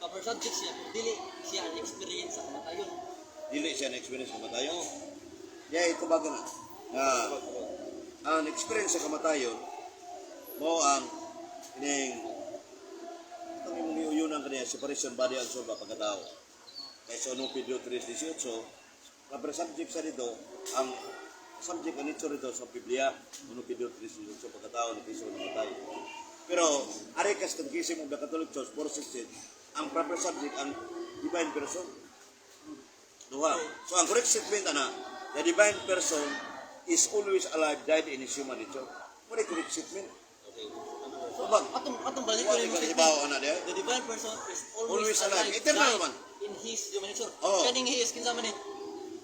Proper subject siya, pero dili siya ang na-experience sa kamatayon. Dili siya na-experience kamatayon. Yeah, ito baga na. Nga ang experience sa kamatayon mo ang ining itong imong giuyunan kaniya, separation body and soul ba, pagkatao. Kay sa 1 Pedro 3:18, proper subject sa dito ang subject ang nature dito sa Biblia, 1 Pedro 3:18, pagkatao ni Kristo namatay. Pero ari kas Catechism of the Catholic Church 416, ang proper subject ang divine person. Duha. So ang correct statement ana, the divine person is always alive, died in his human nature. Mo ni correct statement. Okay. So bag, Atong balik ko wala rin ka yung ibaw ana diha. The divine person is always, Always alive. Eternal died man. in his human nature. Oh. Kaning he is kinsa man ni?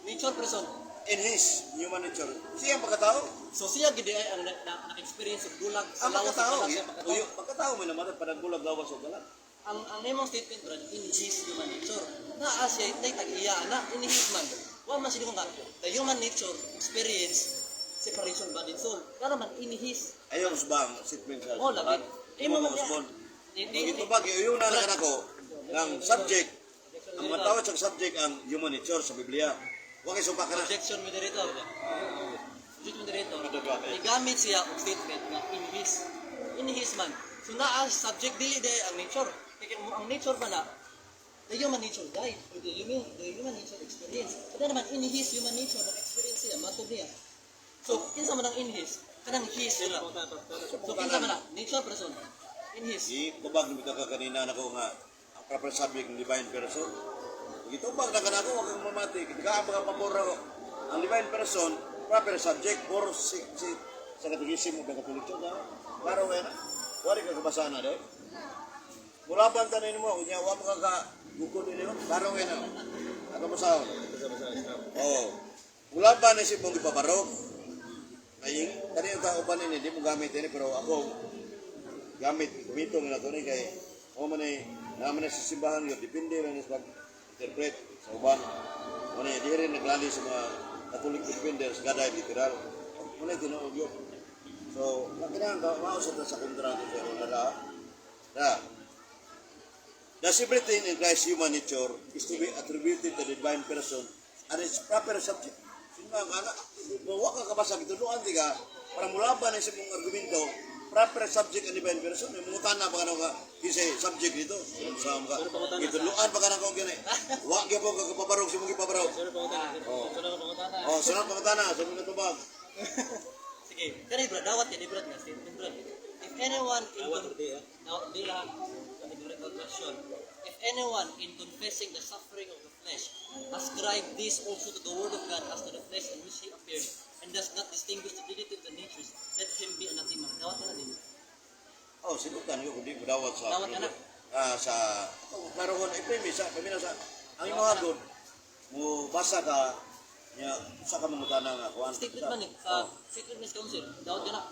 Nature person. In his human nature. Siya ang pagkatao. So siya gid ay ang na-experience og dulag sa Ang lawas pagkatao. sa kalag sa pagkatao. Uyo, pagkatao may namatay panagbulag lawas o galag. Ang imong statement, brad, in his human nature. Naa siya tay tag-iya na in his man. Wa man siya nga the human nature experience separation body and soul. Kana man in his. Ayaw usbang statement sa. Oh, lagi. Imo Imo mo man usbon. Hindi. Ito ba giuyo na na kanako ng subject. Ang matawag sa subject ang human nature sa Biblia. Wa kay sumpa ka na. Objection mo dito. Objection mo dito. Igamit siya og statement nga in his. In his man. So naa subject dili day ang nature. Kaya ang nature ba na the human nature died or the human nature experience. Kaya naman in his human nature nag-experience siya, matod niya. So kinsa man ang in his? Kanang his sila. So kinsa man na nature person in his. Itubag ni ka kanina nako nga ang proper subject ng divine person. Gitubag na kanako, wag kang mamati. Di ka ang mga pabor ako. Ang divine person, proper subject, 4 6 sa Catechism of the Catholic Church. Ha? Klaro kaya na. Wari ka kabasa na, dahil. Mula ba ang tanin mo? Kunya, wa mo ka ka gukod ninyo? Klaro kaya na. Ako masahon. Oo. Mula ba na si mong ipabarog? Ay, kanina tao pa nini, di mo gamit ini, pero ako, gamit, kumitong na to ni kay, o man eh, naman na sa simbahan yun, depende rin sa pag-interpret sa uban. O na, di rin naglali sa mga Catholic defenders, gaday, literal. Muna tinuog yun. So, makinang ka, mausap na sa kontra ko sa Rola. Na, thus everything in Christ's human nature is to be attributed to the divine person and its proper subject. Sino ang anak? Kung wa ka kabasa, gituluan di ka, para mulaban na sa mong argumento, proper subject and divine person, may mungutana pa ka na ka, kasi subject dito. Sa mga, gituluan pa ka na ko gani. Wa gyud po ka kapabarog sa mong gipabarog. Sunod pangutana. Sunod pangutana. Oh, sunod pangutana, sunod na tubag. Sige, kani brad, dawat yan, brad nga statement, brad. If anyone in Dawat, di, ah. Dawat, di lang. Categorical question. If anyone in confessing the suffering of the flesh ascribe this also to the word of God as to the flesh in which he appeared, and does not distinguish the dignity of the natures, let him be anathema. Dawat na din. Oh, sinutan ko kundi dawat sa Dawat ka na. Ah, sa oh, klarohon ay premi sa kami na sa ang imong hagod mo basa ka nya sa ka mangutana nga kuan. Statement man eh. Sa Sacred Mass Council. Dawat ka na.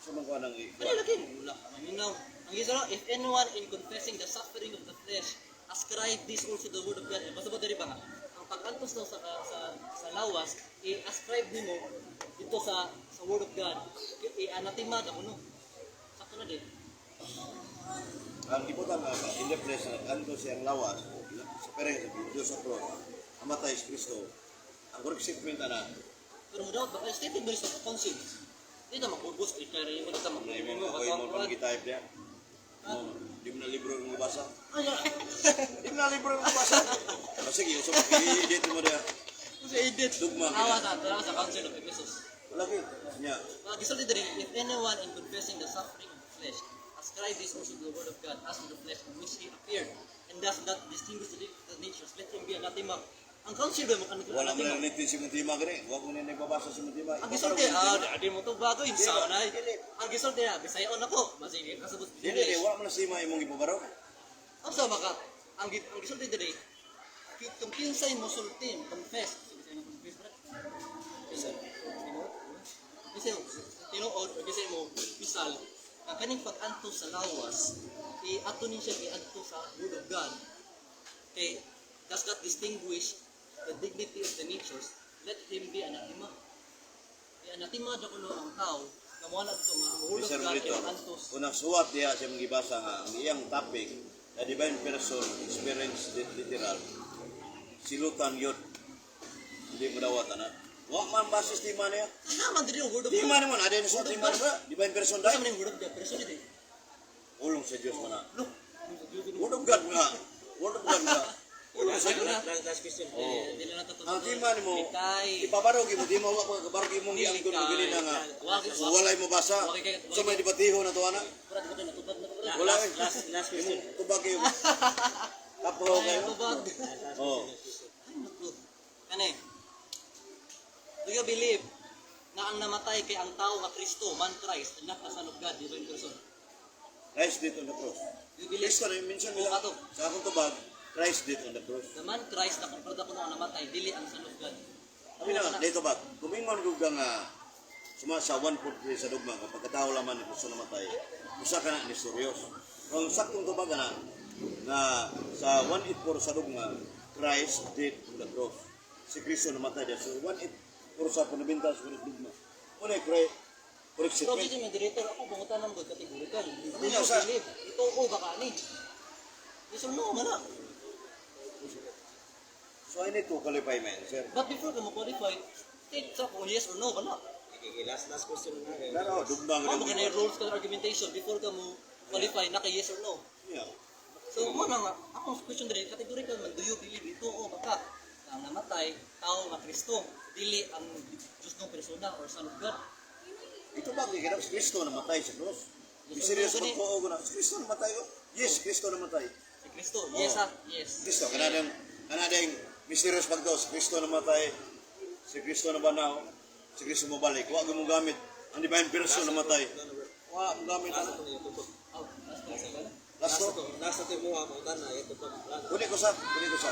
Sa man kuan ang Ano lagi? Wala. Maminaw. Ang isa no, if anyone in confessing the suffering of the flesh ascribe this also the word of God. Eh, basta ba diri ba nga? Ang pag-antos daw sa lawas, i-ascribe nimo dito sa word of God, i-anathema daw kuno. Sakto na din. Ang gibutan nga in the flesh na kanto siyang lawas sa pereng sa Diyos sa cross amatay si Kristo. Ang correct statement ana. Pero mo daw baka statement ba sa council? Di na makubos ikay mo ta Na imo ako imo pang gitype niya. Mo, di mo na libro ang mabasa. Ay, Di mo na libro ang mabasa. Ah, sige, so i-edit mo diya. sa edit. Dugma. Awa sa tara sa Council of Ephesus. Wala kay. Nya. Mga gisulti diri, if anyone in confessing the suffering of the flesh, ascribe this also to the word of God as to the flesh in which he appeared, and does not distinguish the natures, let him be anathema. Ang council ba mo Wala mo anathema? na nito si Muntima gani. Wa ko na nagbabasa si Muntima. Ang gisulti, di mo to bago insa na. Ang gisulti na, Bisayon ako, masige kasabot Dili, di, wala mo na sima imong ipabaro. Ang sama ka, ang gisulti diri, kung kinsay mo sulti, confess, sige sa confess bro. Kasi tinuod o kasi mo pisal ang kaning pag-antos sa lawas i-ato ni siya i-adto sa word of God kay does not distinguish the dignity of the natures, let him be anathema. I-anathema daw kuno ang tao nga mo to nga ang word of Mr. God Brito, kay antos. unang suwat diha sa imong gibasa nga ang iyang topic, the divine person experience the literal. Silutan yun. Hindi mo dawat ana. Wa man basis di man niya. Ana man diri ang word of Di God. man mo ada ni suwat di man ba? Divine person Asa dai. man ang word of God pero dili. Ulong sa Dios man na. Look. Word of God nga. Word of God nga. Ulong sa Dios. Last question. Oh. Dili na to. Ang di man mo Likay. ipabarog mo di mo wa pa kabarog imong giangkon mo gini na nga. So walay mo basa. So may debatiho na to ana. Brad, ko natubag na ko, brad. Wala eh. Last question. Imong tubag kayo. Tapo Ay, kayo. natubag. Oh. Ay, naku. Kani. Do you believe na ang namatay kay ang tao nga Kristo, man Christ, and not the Son of God, divine person? Christ did on the cross. Do you believe Kristo na yung mention Oo, nila. ato. Sa akong tubag, Christ did on the cross. The man Christ na kumprada ko ang namatay, dili ang Son of God? Sabi na, dito ba, kumingon ko ka nga, suma sa 1.3 sa dugma, kung pagkatao laman ni Kristo namatay, usa ka na ni Surios. Kung saktong tubag na, na sa 1.84 sa dugma, Christ did on the cross. Si Kristo namatay dyan. So 1.84 sa fundamental sa dugma. Muna, correct Pero statement. si moderator, ako pangutan ng God categorical. Do Ano you niya, sa- believe? Ito o baka ni? Yes or no, man na. So I need to qualify my answer. But before ka mo-qualify, state sa kung yes or no, kana. Okay, last question na. Pero dugma Mao mo kanay rules ka argumentation before ka mo qualify naka yes or no. Yeah. So mo na nga akong question diri categorical man, do you believe ito o baka na ang namatay tao nga Kristo dili ang Diyos ng persona or Son of God? Ito ba kay si Kristo namatay sa cross? Yes, Serious sir. magtuo ko na. Si Kristo namatay oh. Yes, Kristo namatay. Si Kristo, yes Oh. ha, yes. Kristo kanadang mysterious pagtuo si Kristo namatay. Si Kristo na banaw. Si Kristo mobalik. Wa mo gamit ang divine person namatay. Wa mo gamit Last ana. to yung tubag. Oh, last question. Last Last to. to. Last to mo ha, pangutan na yung tubag. Last. Kuni ko sa, kuni ko sa.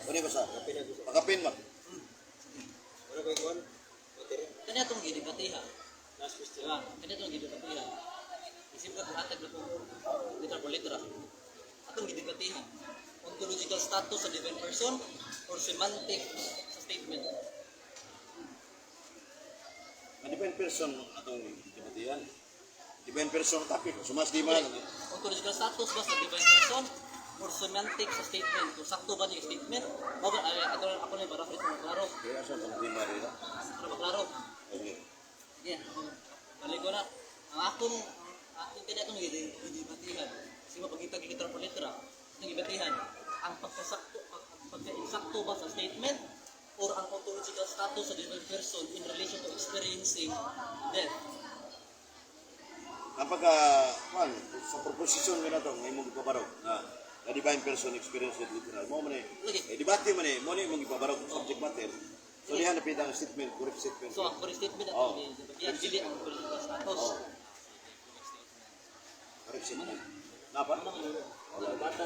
Kuni ko sa. Kapin na gusto. Pakapin man. Wala ko ikuan. Materi. Kani atong gidebatiha. Last question. Diba? Kani atong gidebatiha. Isip ka kung hatag na kung literal por literal. Atong gidebatiha. Ontological status sa divine person or semantic sa statement. Ang divine person atong debatihan. Divine person topic. Sumas di man. Ontological status ba sa divine person or semantic sa statement? Kung sakto ba niya yung statement? Mao ba, ay, ako, ako na yung paraphrase na maklaro. Kaya sa pang di man rin. Para maklaro. Okay. Sige, ako, balik ko na. Ang akong kanya itong gidibatihan. Kasi mapagita literal por literal. Itong gibatihan, ang pagkasakto, ang pagka-insakto ba sa statement or ang ontological status sa divine person in relation to experiencing death? Ang pagka, kwan, sa proposition nga na to, nga imong ipabarog, na the divine person experience with literal. Mo man eh, Lagi. eh, debate man eh, mo ni imong ipabarog subject matter. So diha napita ang statement, correct statement. So, ang correct statement Oh. atong gibatihan, dili ang ontological status. Oh. Correct statement. Napa? Bata na. Debate.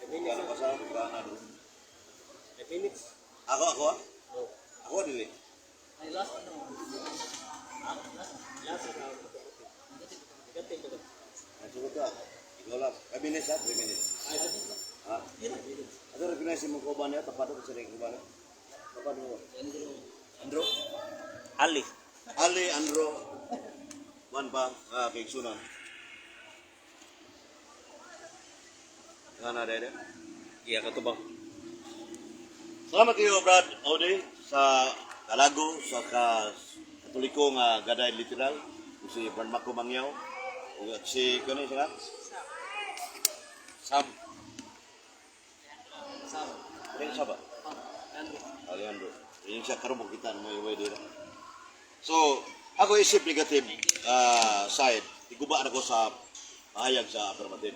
5 minutes. Kano pa sa na doon. 5 minutes. Ako, ako ah? Oh. Ako dili. Ay, last ano? Ah, last. Last na. Gati ko. Ang sugot ka. Ikaw lang. 5 minutes ha? 3 minutes. Ay, Ha? Ato recognize mo ko ba niya? Tapado ko sa rin ko ba niya? Tapado mo. Andro? Ali. Ali, Andro. One pa. Ah, kay Sunan. Nga na dede. Iya katubang. Salamat kayo, Brad Ode, sa Kalago, sa ka Katoliko nga God died literal, ug si Brad Marco Mangyaw, ug si kani siya nga? Sam. Sam. Kani siya ba? Andrew. Alejandro. Yun siya karon mo kita mo iway dira. So, ako isip negative side, iguba na ko sa pahayag sa affirmative.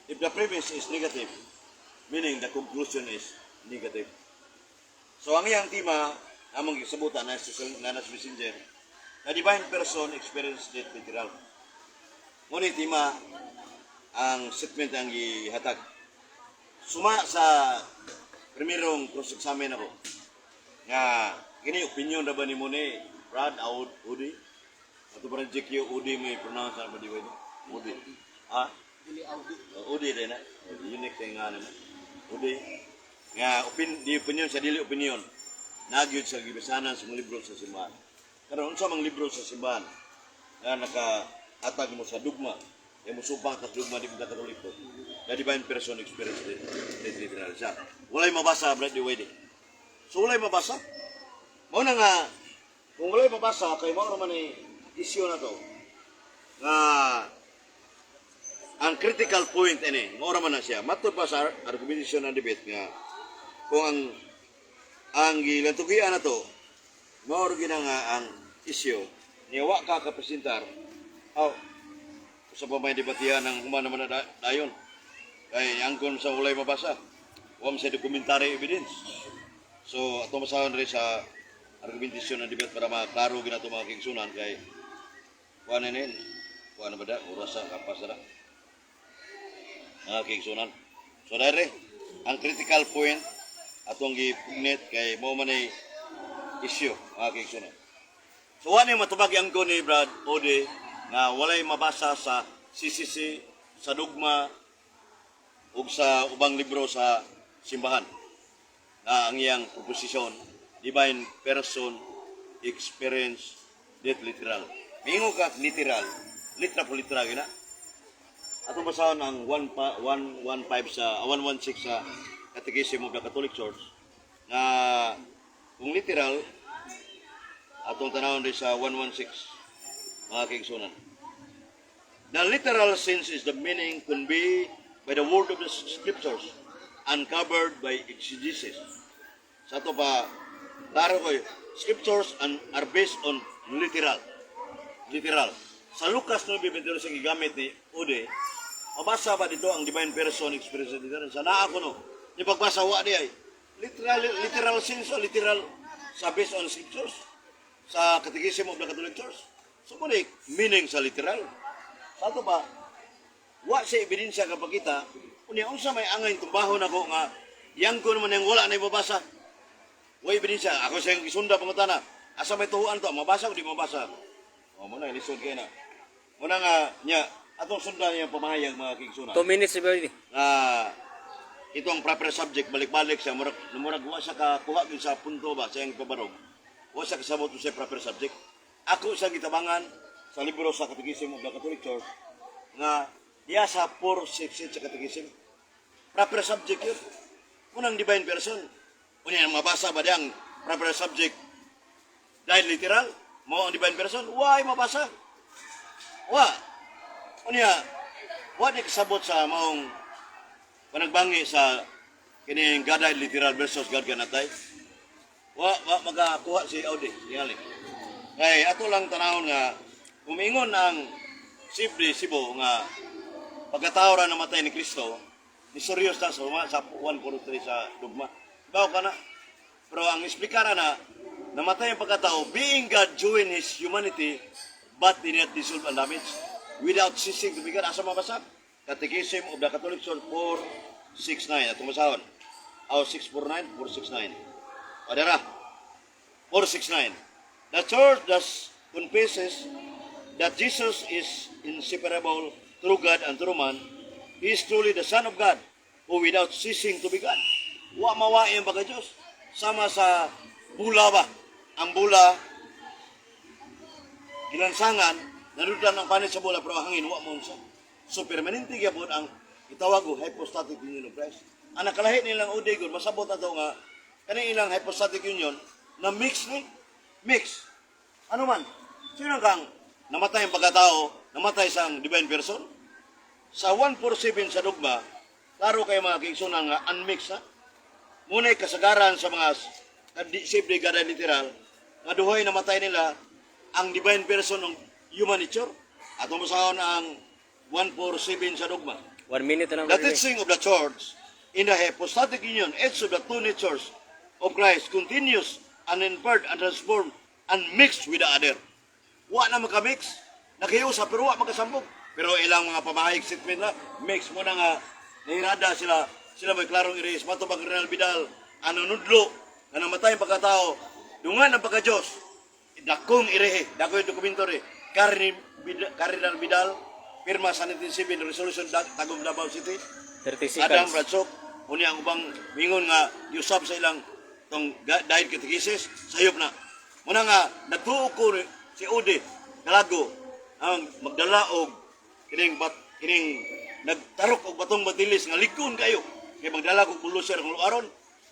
If the premise is negative, meaning the conclusion is negative. So, ang iyang tema, among gisabutan na social na nas messenger, na divine person experience death literal. Ngunit tema ang statement ang gihatag. Suma sa primerong cross-examine ako, nga kini opinion ra ba nimo ni Brad Aud Udi? Ato pa rin JQ Udi may pronounce na ba di ba ni? Udi. Ha? Dili Audi. Oh, Udi din na. Unique kay nga naman. Udi. Nga di opinion sa dili opinion. Nagyud sa gibisanan sa mga libro sa simbahan. Karon unsa mang libro sa simbahan nga nakahatag mo sa dugma, e musupang ka sa dugma di ba Katoliko. The divine person experience the literal siya. Walay mabasa, Brad di Wede. So walay mabasa. Mao na nga kung walay mabasa kay mao ra man ni issue na to nga ang critical point ini mao ra man na siya matud pa sa argumentation ng debate nga kung ang gilantugian na to mao ra gina nga ang issue ni wa ka kapresentar aw sa pa may debatihan ng human naman na dayon kay angkon sa walay mabasa, wa man sa documentary evidence. So ato masahon rin sa argumentation ng debate para maklaro ginato mga kigsunan kay kuan na nin kuan na ba da oras sa kapas na mga kigsunan. So dere ang critical point atong gipugnit kay mao man ay issue, mga kigsunan. So wa ni matubag ang ko ni Brad Ode nga walay mabasa sa CCC, sa dugma ug sa ubang libro sa simbahan na ang iyang proposisyon divine person experience death literal. Mingo ka literal, litra po litra gina. Atong basahon ang 1 pa, 115 sa 116 sa Catechism of the Catholic Church na kung literal atong tanawon rin sa 116, mga kaigsunan. The literal sense is the meaning conveyed by the word of the scriptures uncovered by exegesis. Sa ato pa, klaro ko yun. Scriptures and are based on literal. Literal. Sa Lucas 9:22 sa gigamit ni Ude, mabasa ba dito ang divine person experience dito? Sa naa ko no, ni pagbasa wa di ay. Literal, literal sense o literal sa based on scriptures sa Catechism of the Catholic Church. So mo ni meaning sa literal. Sa ato ba, wa sa ebidensya kapakita, unya unsa may angay tumbahon ako nga yangko naman yang wala na mabasa. Wa ebidensya, ako sa gisunda pangutana. Asa may tuhuan to, mabasa o di mabasa? O mo na lisod kay na. Muna nga nya atong sundan yung pamahayag, mga kigsuna. 2 minutes already. Nga ito ang proper subject, balik-balik siya, murag murag wa siya kakuha gyud sa punto ba sa iyang pabarog. Wa siya kasabot sa proper subject. Ako sa gitabangan sa libro sa Catechism of the Catholic Church nga diya sa 468 sa Catechism. Proper subject yun. Unang divine person. Unya mabasa ba diyang proper subject dahil literal mo ang divine person? Why mabasa? Wa. Unya, wa ni kasabot sa maong panagbangi sa kining God died literal versus God cannot die. Wa magakuha si Audi tingali. Kay ato lang tanawon nga umingon ang Sibre Cebu nga pagkatao ra namatay ni Kristo, ni serious na sa 143 sa dugma. Bawo ka na. Pero ang eksplikara na namatay ang pagkatao, being God join his humanity but did not dissolve and damage without ceasing to be God. Asa mabasa? Catechism of the Catholic Church 469. Atong basahon. Aw, 649, 469. O dara. 469. The Church thus confesses that Jesus is inseparable true God and true man. He is truly the Son of God who without ceasing to be God. Wa mawa ang pagka Diyos. Sama sa bula ba? Ang bula, gilansangan, nanudan ang panit sa bula pero ang hangin wa mo unsa. So permanente gyapon ang itawag og hypostatic union of Christ. Ang nakalahi nilang udigon, masabot na to nga, kaning ilang hypostatic union, na mix ni, mix. Ano man, sino kang namatay ang pagkatao, namatay sa divine person? Sa 147 sa dogma, klaro kayo, mga kaigsunan, nga unmixed na. Muna'y kasagaran sa mga save the God literal, nga duhay namatay nila ang divine person ng human nature. At umusahon ang 147 sa dogma. 1 minute na lang, The Brother Ray. teaching of the church in the hypostatic union, each of the two natures of Christ continues unimpaired and transformed and mixed with the other. Wa na makamix. Nakiusa pero wa makasambog. Pero ilang mga pamahayag statement na, mix mo na nga, nahirada sila, sila may klarong iris. Matubang Renal Vidal, ano nudlo, nga namatay ang pagkatao, dungan ang pagka-Diyos, dakong irehe, dako yung dokumento re. Cardinal Vidal, pirma sa 1907 Resolution Tagum, Davao City. 30 Adam seconds. Bradsok, unya ang ubang mingon nga yusab sa ilang tong dahil katekisis, sayop na. Muna nga, nagtuo ko si Ode, Kalago, ang magdala og kining bat, kining nagtarok og batong batilis nga likon kayo. Kay magdala kog bulusir ang luaron.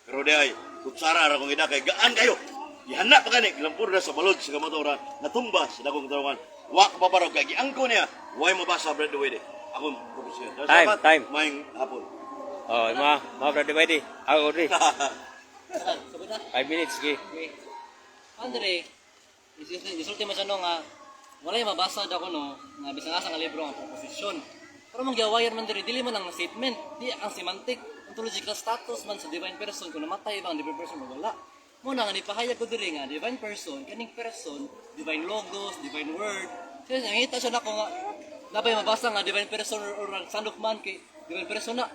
Pero di ay, kutsara ra kong ida kay gaan kayo. Gihana pa gani, gilampur na sa balod sa kamatuoran, natumba sa dagong katawhan. Wa ka paparog kay giangko niya, way mabasa, Brad Wede. Akong profesyon. Time, time. Maayong hapon. Oh, mga Brother Wede. Ako, Audrey. Sabot na. 5 minutes, sige. Okay. Andre, isulti mo siya no nga walay mabasa daw ko no nga bisan asa nga libro ang proposition. Pero mong giawayan man diri, dili man ang statement, di ang semantic, ontological status man sa divine person kung namatay ba ang divine person o wala. Mo na nga nipahayag ko diri nga divine person, kaning person, divine logos, divine word. Kaya nangita siya nako nga nabay mabasa nga divine person or ang son of man kay divine person na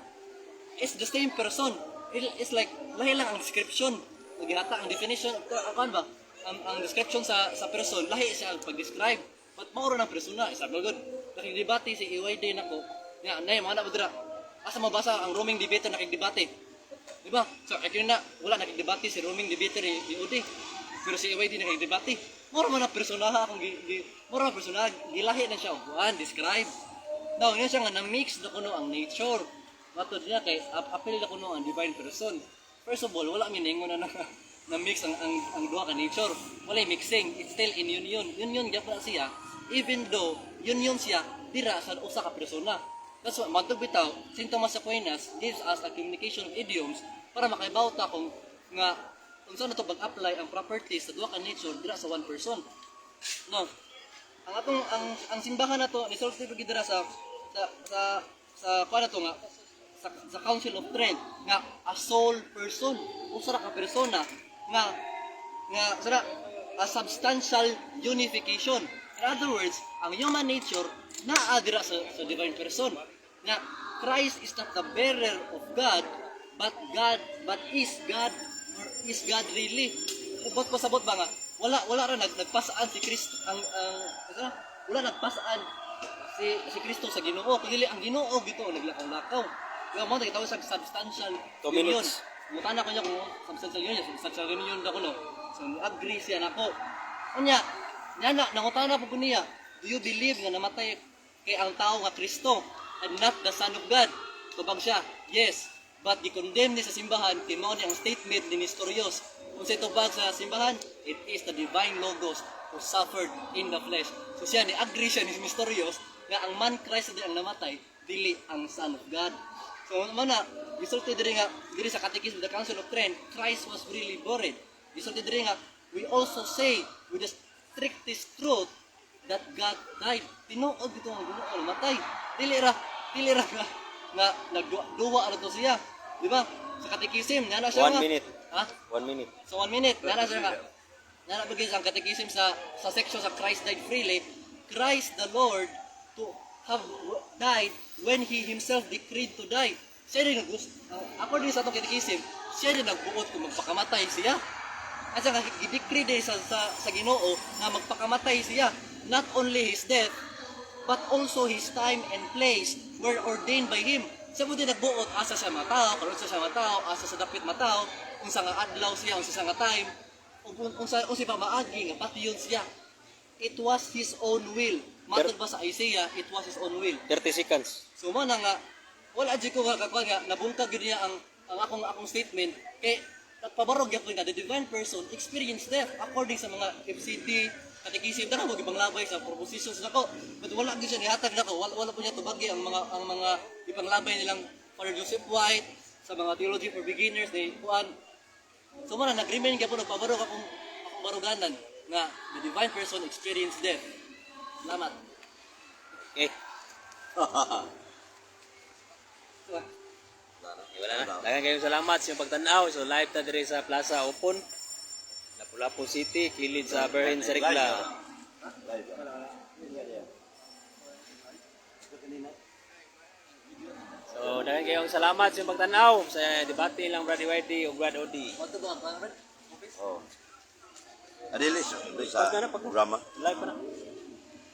it's the same person. It's like, lahi lang ang description. Nagihata ang definition, ang kuan ba? Ang description sa person, lahi siya ang pag-describe. But mauro ng persona, isa good. Nakigdebate si EYD nako. Nga, nay, mga na ba dira? Asa mabasa ang roaming debater nakigdebate? Di ba? So, ayun na, wala nakigdebate si roaming debater ni Ode. Pero si EYD nakigdebate. Moro man ang personaha akong gi, moro man personaha, gilahi na siya og kuan, describe. Now, yun siya nga na-mix na kuno ang nature. Matod niya kay apil na kuno ang divine person. First of all, wala miningon na na, na mix ang duha ka nature. Wala mixing. It's still in union. Union gyapon na siya. Even though union siya dira sa usa ka persona. That's why matug bitaw St. Thomas Aquinas gives us a communication of idioms para makaibaw ta kung nga unsa na to pag-apply ang properties sa duha ka nature dira sa one person. No, ang atong ang simbahan na to nisulti pag dira sa kuan na to nga sa Council of Trent nga a sole person, usa ra ka persona nga sara a substantial unification. In other words, ang human nature naa dira sa divine person nga Christ is not the bearer of God but God but is God or is God really. Sabot pasabot ba nga wala ra nagpasaan si Kristo ang ano, wala nagpasaan si Kristo sa Ginoo kundi ang Ginoo gito ang naglakaw-lakaw. Di ba mo gitawag sa substantial 2 union. minutes. Mutana ko niya kung substantial union, substantial union daw ko no. So agree siya nako. Unya, niya na nangutana po ko niya, "Do you believe nga namatay kay ang tao nga Kristo and not the Son of God?" Tubag siya, "Yes." But gi-condemn ni sa simbahan kay mao ni ang statement ni Nestorius. Kung sa tubag sa simbahan, it is the divine logos who suffered in the flesh. So siya ni agree siya ni Nestorius nga ang man Christ di ang namatay, dili ang Son of God. So mao na gisulti diri nga diri sa Catechism of the Council of Trent, Christ was really buried. Gisulti diri nga we also say with the strictest truth that God died. Tinuod dito ang Ginoo namatay. Dili ra nga nagduwa ra to siya. Di ba? Sa Catechism, nga na siya One nga. minute. Ha? 1 minute. So 1 minute, nga na siya nga. Nga na bagay ang Catechism sa section sa Christ died freely, Christ the Lord to have died when he himself decreed to die. Siya rin nag according sa atong Catechism, siya rin nagbuot kung magpakamatay siya. At sa gidecree din sa Ginoo nga magpakamatay siya. Not only his death, but also his time and place were ordained by him. Siya mo din nagbuot asa siya matao, karon sa siya matao, asa sa dapit matao, unsa nga adlaw siya, unsa sa nga time, ug unsa unsa pa maagi nga patiyon siya. It was his own will. Matod ba sa Isaiah, it was his own will. 30 seconds. So mo na nga wala jud ko nga kakuan nga nabungkag gyud niya ang Ang akong statement kay nagpabarog gyapon nga the divine person experience death according sa mga FCD catechism. Dara mo gipanglabay sa propositions nako, but wala gyud siya nihatag nako. Wala po niya tubagi ang mga ipanglabay nilang Father Joseph White sa mga Theology for Beginners ni kuan. So mo na nag-remain gyapon nagpabarog akong baruganan nga the divine person experience death. Salamat. Okay. Wala na. Daghang kayong salamat sa inyong pagtan-aw. So live ta diri sa Plaza Open, Lapu-Lapu City, kilid sa Berhin sa Regla. Live. So daghang kayong salamat sa inyong pagtan-aw sa debate lang Brad YD ug Brad Odi. What ba ang Brad? Office? Oh. Adili sa programa. Live pa na.